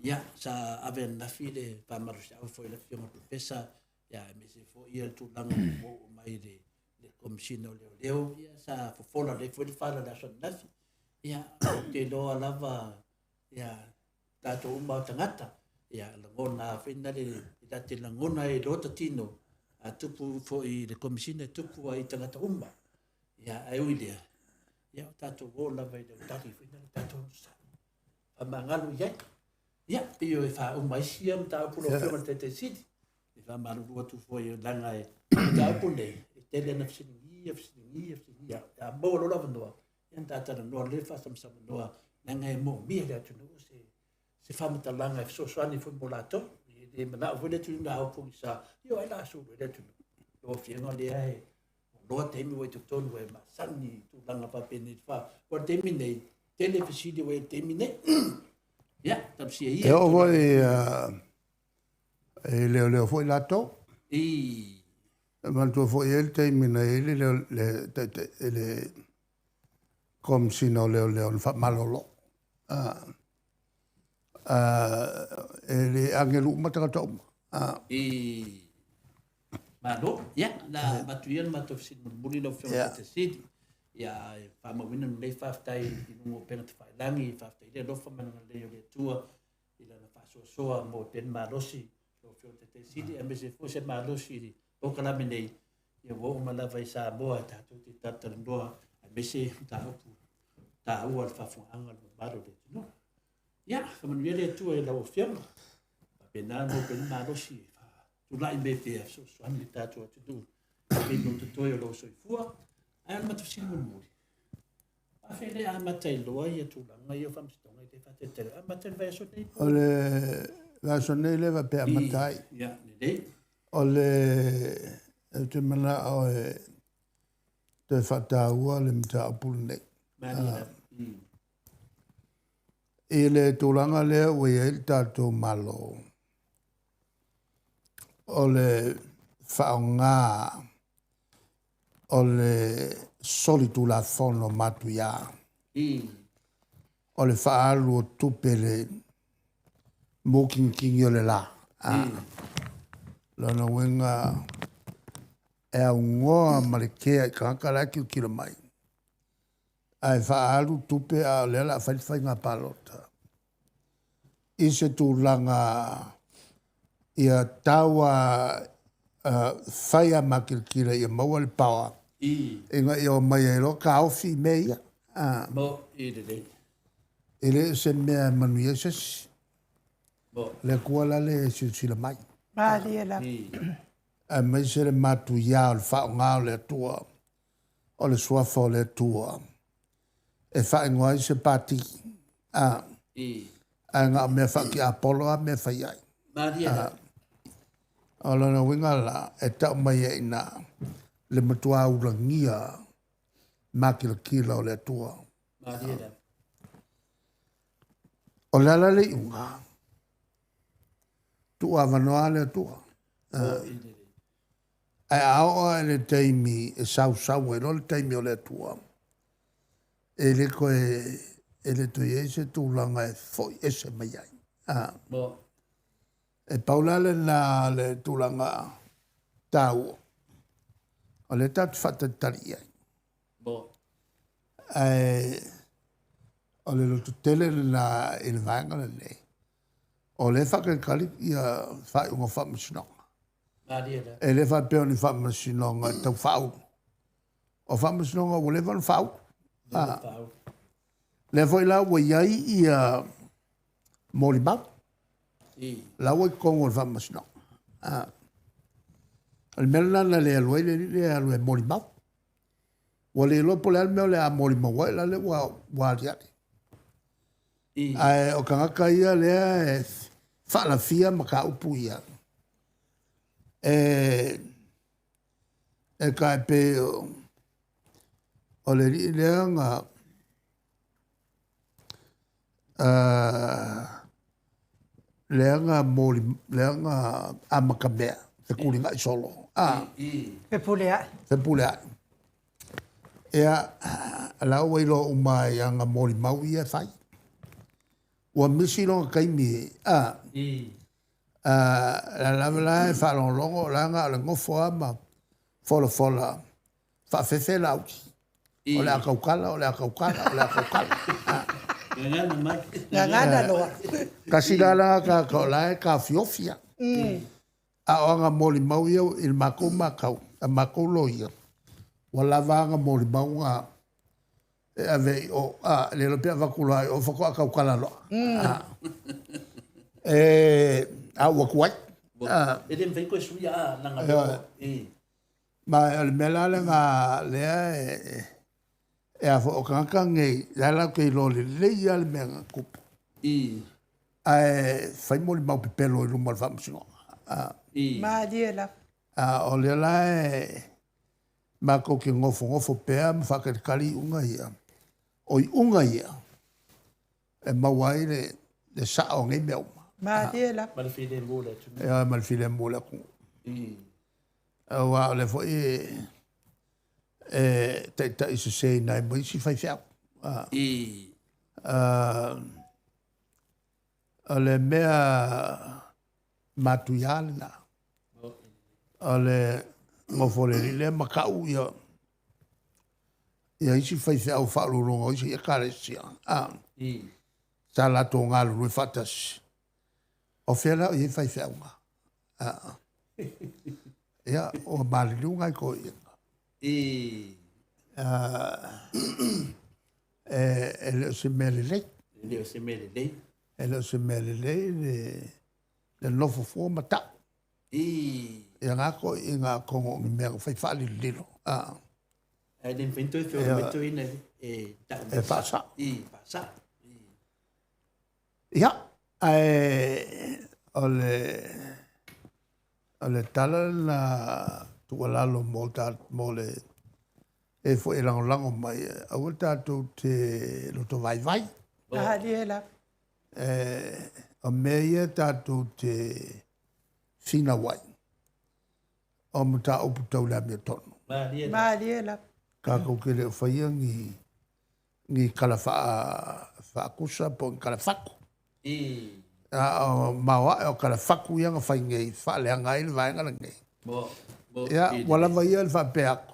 ia sa ave ananafi le faamalosiau foi i le Afioga Professor ia aemaise foi ia le tulaga ua oo mai le le Komesina o Leoleo ia sa fofola lelei foi le fala i le aso ananafi. Ia ou te iloa lava ia tatou uma o tagata ia lagona foi na le la te lagona ai loa tatino a tupu foi i le Komesina e tupu ai i tagata uma. Ia ae ui lea ia o tatou o lava i le autali foi na le tatou faamagalo i ai. Ia pei o e faauma ai sia mataupu lau Afioga i le Taitaisili. E faamalulu atu foi leaga e mataupu nei e tele na fesiligia fesiligia fesiligia a maua loa le avanoa ia na talanoa lelei faasamasamanoa leaga e moomia le atunuu se se faamatalaga e fesoasoani foi mo latou. E le manao foi le atunuu na ao pogisa, ia o ai la sulu ai le atunuu. Lau Afioga lea e loa taimi ua i totonu e masani i tulaga faapenei fa. O le taimi nei, tele fesili ua i le taimi nei. Ia, talosia ia. E oo foi i leoleo foi latou. E manatua foi e i ai le taimi na i ai le le Komesina o Leoleo na faamalolo. E le agelu uma tagata uma. Malo, ia, la avatu ia le matou fesili mulimuli lau Afioga i le Taitaifono. Ia, e faamauina lenei faafetai i luga o upega tafailagi, faafetai i le alofa ma le agalelei o le Atua i lana faasoasoa mo pea le malosi lau Afioga i le Taitaisili, aemaise foi se malosi i le polokalame nei, ia ua oo mai lava i Samoa tatou te talatalanoa, aemaise mataupu taua le faafofogaaga a le mamalu o le atunuu. Ia, faamanuia le Atua i lau Afioga. Faapena mo pea le malosi e faatulai mai pea fesoasoani le tatou atunuu i taimi o totoe o lou soifua. Ae o le matou fesili mulimuli, faafefea le amata ai loa ia tulaga ia o faamasinoga i le faatalitali? Amata i le vaiaso nei po? O le vaiaso nei lea faapea amata ai. Ia, lelei. O le, ou te manao e Toe faataua le mataupu lenei. I le tulaga lea ua i ai le tatou Malo, o le faaaoga o le solitulafono matuia, o le faaalu o tupe le mukinikini o le la. Lona uiga e augoa ma le kea i tagata la e tilotilo mai. Ae faaalu tupe a o lea o le a fai le faiga palota. I se tulaga ia tau a fai a makilikila ia maua le power ina ia omai ai loa taofi mea ia. E le o se mea e manuia ai se isi. Le Atua la lea e silasila mai. Malie lava. Aemaise le matuia o le faaaoga o le Atua, o le suafa o le Atua, e faaigoa ai se pati. Ae na o mea faatiapolo lava mea e fai ai. O lona uiga la, e tau mai ai i ina le matua ulagia makilatila o le Atua. O le ala le iuga, tuuavanoa le Atua. Ae a oo lava i le taimi e sausau ai loa le taimi o le Atua, e le toe e le toe i ai se tulaga e foi ese mai ai. E pau la lena le tulaga taua, o lea tatou te faatalitali i ai. Ae o le lototele lena i le vaega lenei, o lea e faatalitali ia faaiuga o faamasinoga. E le faapea o ni faamasinoga e tau faaulu. O faamasinoga ua leva ona faaulu. Lea foi la ua i ai ia molimau. La ua i totonu o le faamasinoga. O le mea lena na le alu ai le alii lea e alu e molimau. Ua le iloa po o le a le mea o le a molimau ai, la le ua aliali. Ae o tagata ia lea e faalafia mataupu ia, e tai pei o le alii lea na lea na moli, lea na amatamea fetulinai solo. Fepuleai. Fepuleai. Ia, la ua iloa uma ai aga molimau ia e fai. Ua misi lona taimi, la lava la e faalogologo, la na o le nofo lava ma folafola faafefe lauli. O le a tautala, o le a tautala, o le a tautala. Gagana loa. Kasi la la tagata o la e taofiofi lava. A o aga molimau ia i le matou matau, a matou loia, ua lava aga molimau na e ave i o, le iloa pe avatu loa i o faatoa tautala loa. E a ua tuai. E le mafai toe sui a langa. Ma o le mea la lena lea e a foi o tagata nei, la latou te iloa lelei lava le mea na tupu. Ae fai molimau pepelo i luma o le faamasinoga. Malie lava. O lea la e matou te nofonofo pea ma faatalitali iuga ia. O iuga ia e maua ai le sao o nei mea uma. Malie lava. Ma le filemu o le atunuu. Ia, ma le filemu o le atunuu. Aua o lea foi e taitai seseina ai ma isi faifeau. O le mea matuia lena. O le nofo o le alii lea ma tau ia isi faifeau faauluuluga o isi ekalesia. Sa latou galulue faatasi. O fea la o i ai faifeauga? Ia, ua maliliu nai toeaiina. E le o se mea lelei. E le o se mea lelei. E le o se mea lelei le nofo fua ma tau. Ia ngā toeaiina atonu o ni mea na fai faalilolilo. Ae le mafai ona toe feola mai toeaiina e tau E faasao. Faasao. Ia, ae o le tala lena tuualalo mo le E foi e lagolago mai, aua tatou te loto vaivai. Malie lava. O mea ia tatou te finau ai, o mataupu tau le amiotonu. Malie lava. Tatou te le o faia ni tala faakusa po o ni tala fatu. A o maoae o tala fatu ia na fai nei, faaleaga ai le vaega lenei. Ia, ua lava ia le faapea atu,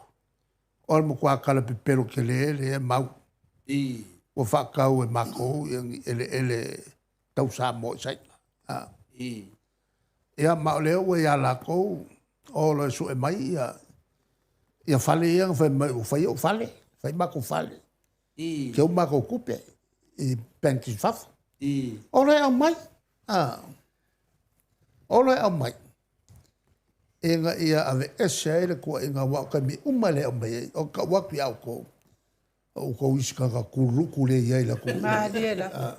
o le matua tala pepelo tele lea e mau. Ua faatau e matou ia ni eleele tau Samoa i Saina. Ia, ma o lea ua ia latou, o lo o sue mai ia fale ia na fai mai ua fai ou fale, fai matou fale. Teu matou tupe i bank i fafo. O lo o aumai. O lo o aumai. Ina ia aveese ai le tuuaiga aua o taimi uma e le aumai ai. O tau atu ia outou, o outou isi tagata kuluku le i ai le atunuu. Malie lava.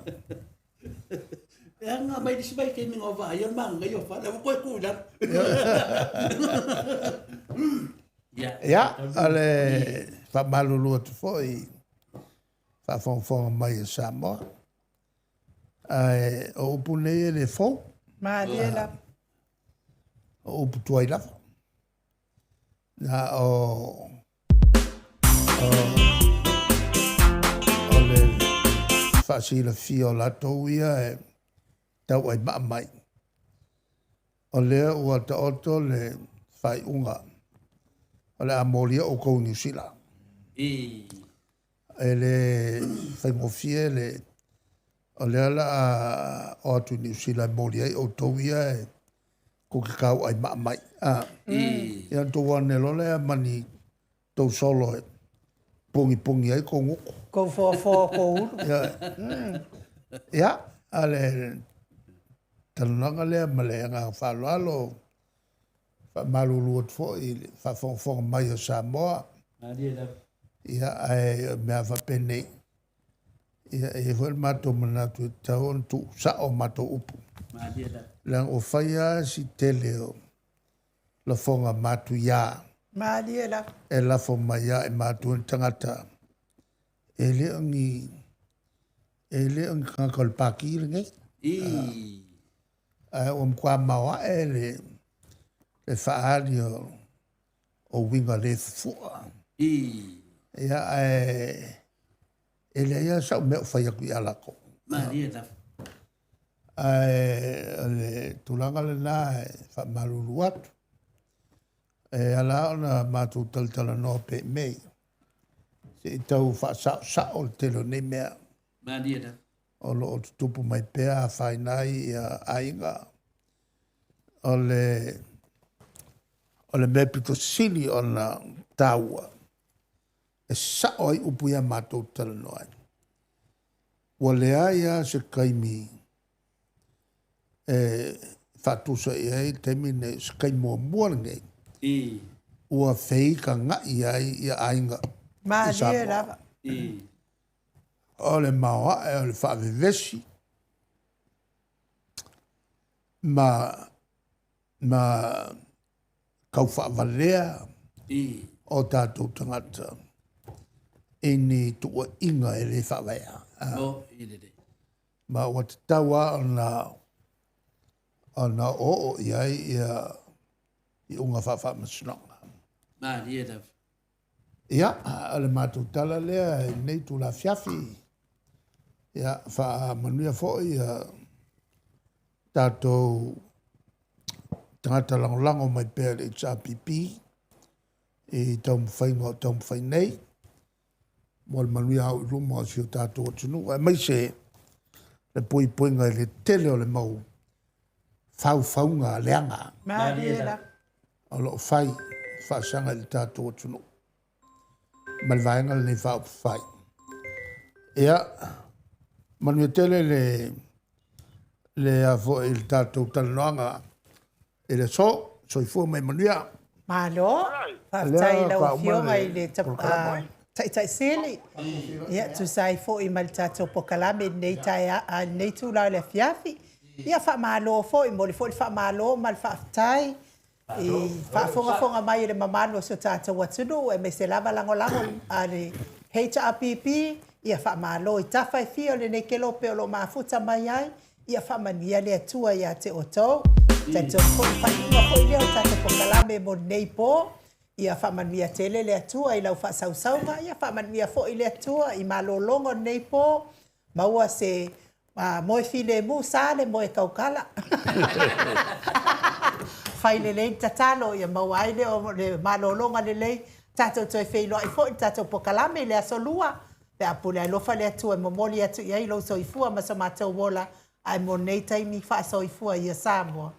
E aga mai lisi mai ke minga o vaai o le maganei o fale, ua toe tuu i lalo. Ia, o le faamalulu atu foi faafogafoga mai e Samoa. Ae o upu nei e le fou. Malie lava. O upu tuai lava. Na o le faasilafia o latou ia e tau ai maa mai. O lea ua taoto le faaiuga o le a molia outou i Niu Sila. E le faigofie le o lea la a o atu i Niu Sila e moli ai outou ia e tou te tau ai maa mai. Ia tou ane loa lea ma ni tou solo e pongipongi ai kou gutu. Kou foafoa kou ulu. Ia, a le talanoaga lea ma le agaga faaaloalo, faamalulu atu foi i le faafogafoga mai o Samoa. Ia, ae o mea faapenei, ia, e i ai foi le matou manatu e tatau ona tuusao matou upu. Leaga ua fai lava si tele o lafoga matuia. Malie lava. E lafo mai ia i matou ni tagata. E le o ni tagata o le pati lenei. Ae ua matua maoae le faaali o uiga le fufu'a. Ia, ae e leai lava sau mea o fai atu ia latou. Ae o le tulaga lena e faamalulu atu. E ala ona matou talatalanoa pe mei. Se i tau faasaosao le tele o nei mea. O lo o tutupu mai pea afaina ai ia aiga. O le mea pito sili ona taua e sao ai upu ia matou talanoa ai. Ua leai lava se taimi e faatusa i ai le taimi lenei, se taimi muamua lenei ua feikagai ai ia aiga i Malie lava. O le maoae o le faavevesi ma taufaavalea o tatou tagata i ni tuuaiga e le faavaea. Ma ua tatau lava ona oo i ai ia iuga faafaamasinoga. Ia, o le matou tala lea i lenei tulafiafi. Ia, faamanuia foi ia tatou tagata lagolago mai pea i le HRPP i taumafaiga o taumafai nei mo le manuia au i luma o si o tatou atunuu, aemaise le puipuiga i le tele o le mau faufauga leaga o lo o fai faasaga i le tatou atunuu ma le vaega lenei faaupufai. Ia, manuia tele le foi le tatou talanoaga i le aso. Soifua mai manuia. Malo, faafetai i lau Afioga i le Taitai Sili. Ia, tusa ai foi ma le tatou polokalame i lenei itula o le afiafi. Ia, faamalo foi, momoli foi le faamalo ma le faafetai. I faafogafoga mai e le mamalu o si o tatou atunuu aemaise lava lagolago a le HRPP, ia faamalo i tafa e fia o lenei kelope o lo o mafuta mai ai, ia faamanuia le Atua ia te outou. Talitonu foi o le faaiuga foi lea o le tatou polokalame mo lenei po. Ia faamanuia tele le Atua i lau faasausauga, ia faamanuia foi le Atua i malologa o lenei po, maua se moe filemu, sa le moe tautala. Fai lelei le tatalo ia maua ai lea o le malologa lelei. Tatou toe feiloai foi i le tatou polokalame i le aso Lua pe a pule alofa le Atua e momoli atu i ai lou soifua ma so matou ola. Ae mo lenei taimi, faasoifua ia Samoa.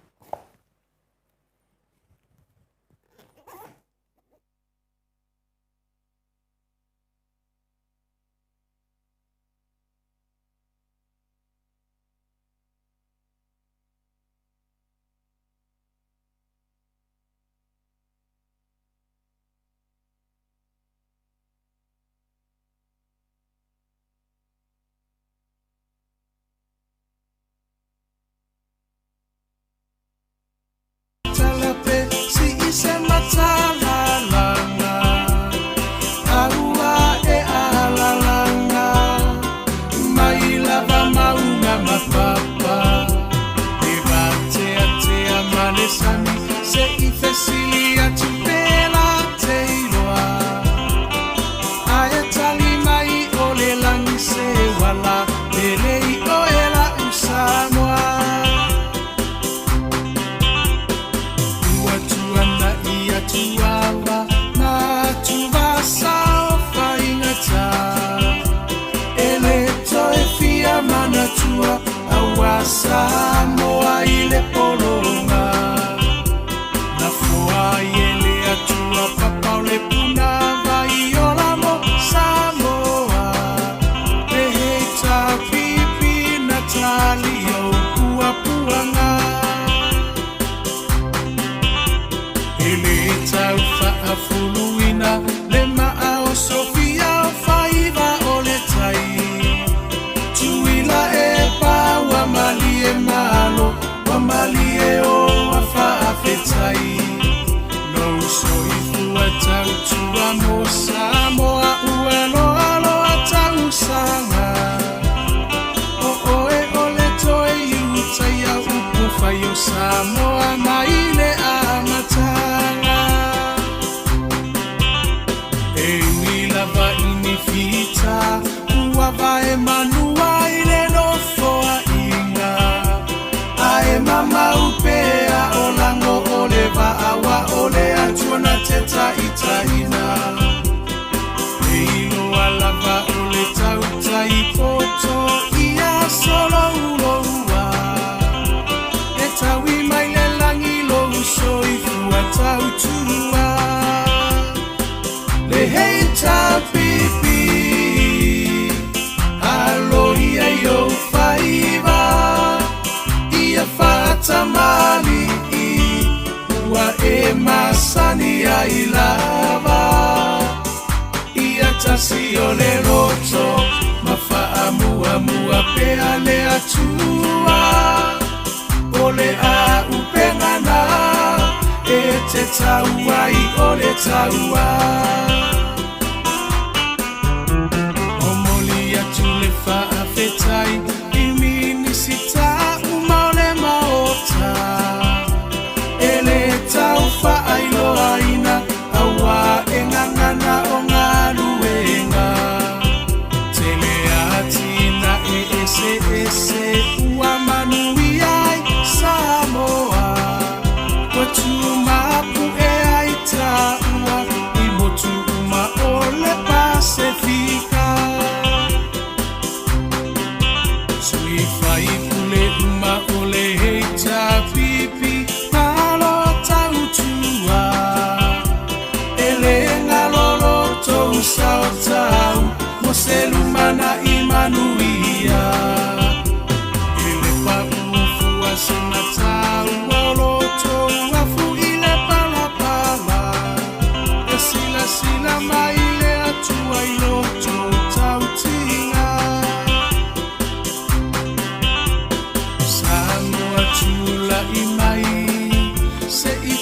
Se i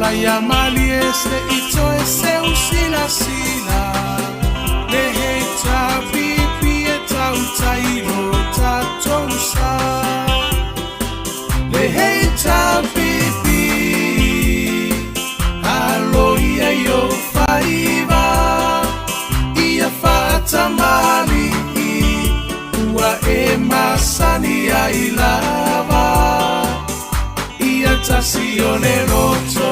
tausala ia malie se i toe seusilasila. Le HPP e tautai lo tatou sa. Le HPP alo ia i ou faiva, ia faatamalii ua e masani ai lava. Ia tasi o le loto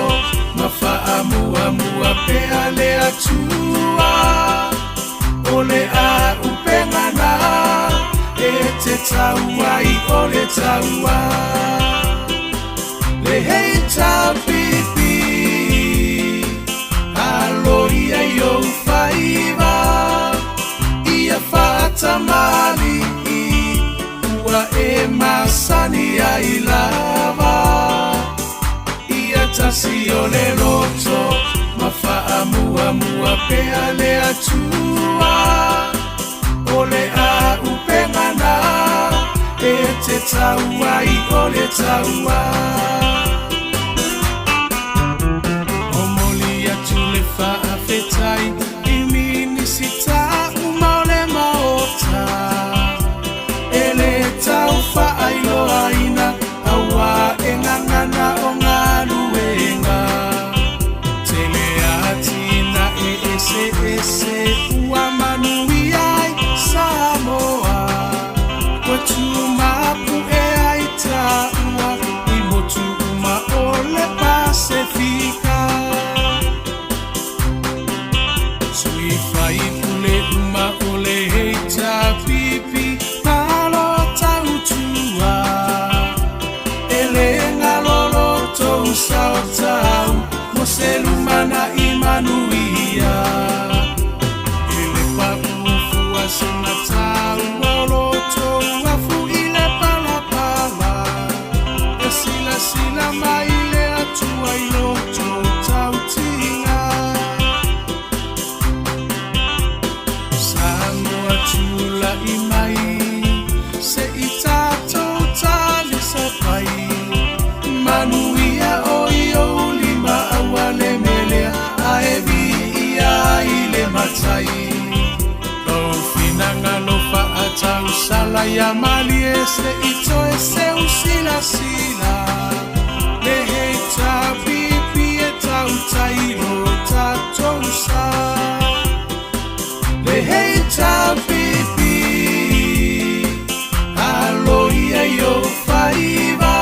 ma faamuamua pea le Atua. O le auupega na e te tau ai o le taua. Le HPP alo ia i ou faiva, ia faatamalii ua e masani ai lava. Ia tasi o le loto ma faamuamua pea le Atua. O le auupega na e te tau ai o le taua. Momoli atu le faafetai i Minisita uma o le Maota. E le tau faailoaina auā e gagana o galuega. Tele atinae eseese ua manuia ai Samoa. Ua tumapu'e ai taua i motu uma o le Pasefika. Sui faipule uma o le HPP malo tautua. E le galo lo tou sao tau mo se lumana'i manuia. E le paʻu fua sina taua o lo tou afu i le palapala. E silasila mai le Atua i lo tou tautiga. Samoa tula'i mai se i tatou talisapai. Manuia o i ou lima aua le melea ae viia ai le Matai. Lou finagalo faatausala ia malie se i toe seusilasila. Le HPP e tautai lo tatou sa. Le HPP alo ia i ou faiva,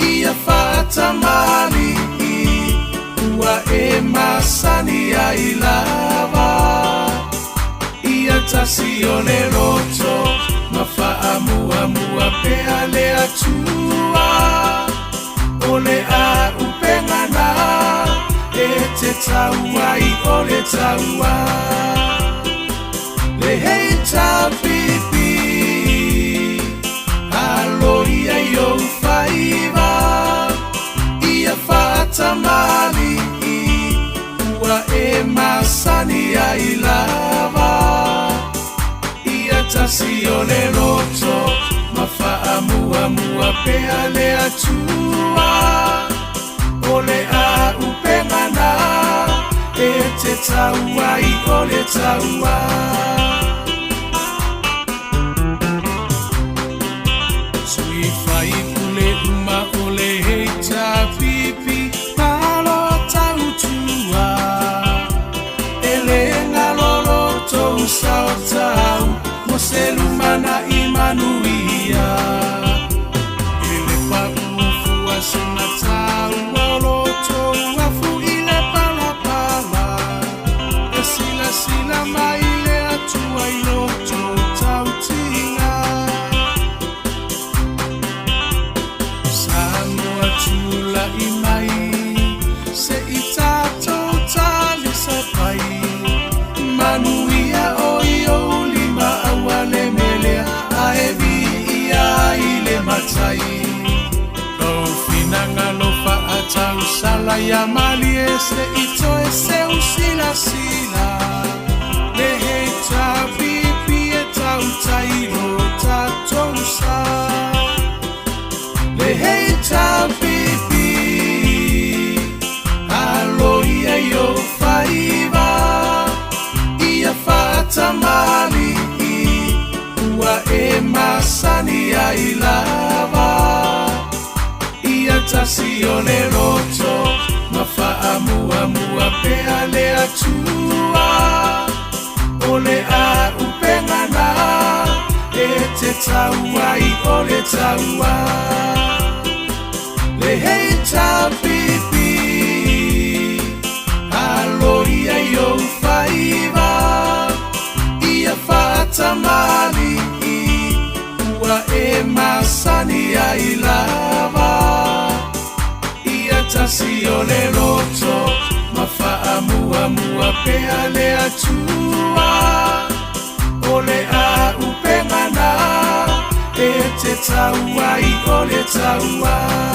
ia faatamalii ua e masani ai lava. Ia tasi o le loto ma faamuamua pea le Atua. O le auupega na e te tau ai o le taua. Le HPP alo ia i ou faiva, ia faatamalii ua e masani ai lava. Ia tasi o le loto ma faamuamua pea le Atua. O le auupega na e te tau ai o le taua. Sui faipule uma o le HPP malo tautua. E le galo lo tou sao tau mo se lumana'i manuia. E le paʻu fua sina taua o lo tou afu i le palapala. E silasila mai le Atua i lo tou tautiga. Samoa tula'i mai se i tatou talisapai. Manuia o i ou lima aua le melea ae viia ai le Matai. Lou finagalo faatausala ia malie se i toe seusilasila. Le HPP e tautai lo tatou sa. Le HPP tasi o le loto ma faamuamua pea le Atua. O le a upega na e te tau ai o le taua. Le HAPP alo ia i ou faiva ia faatamali'i ua e masani ai lava. Ia tasi o le loto ma faamuamua pea le Atua. O le a upega na e te tau ai o le taua.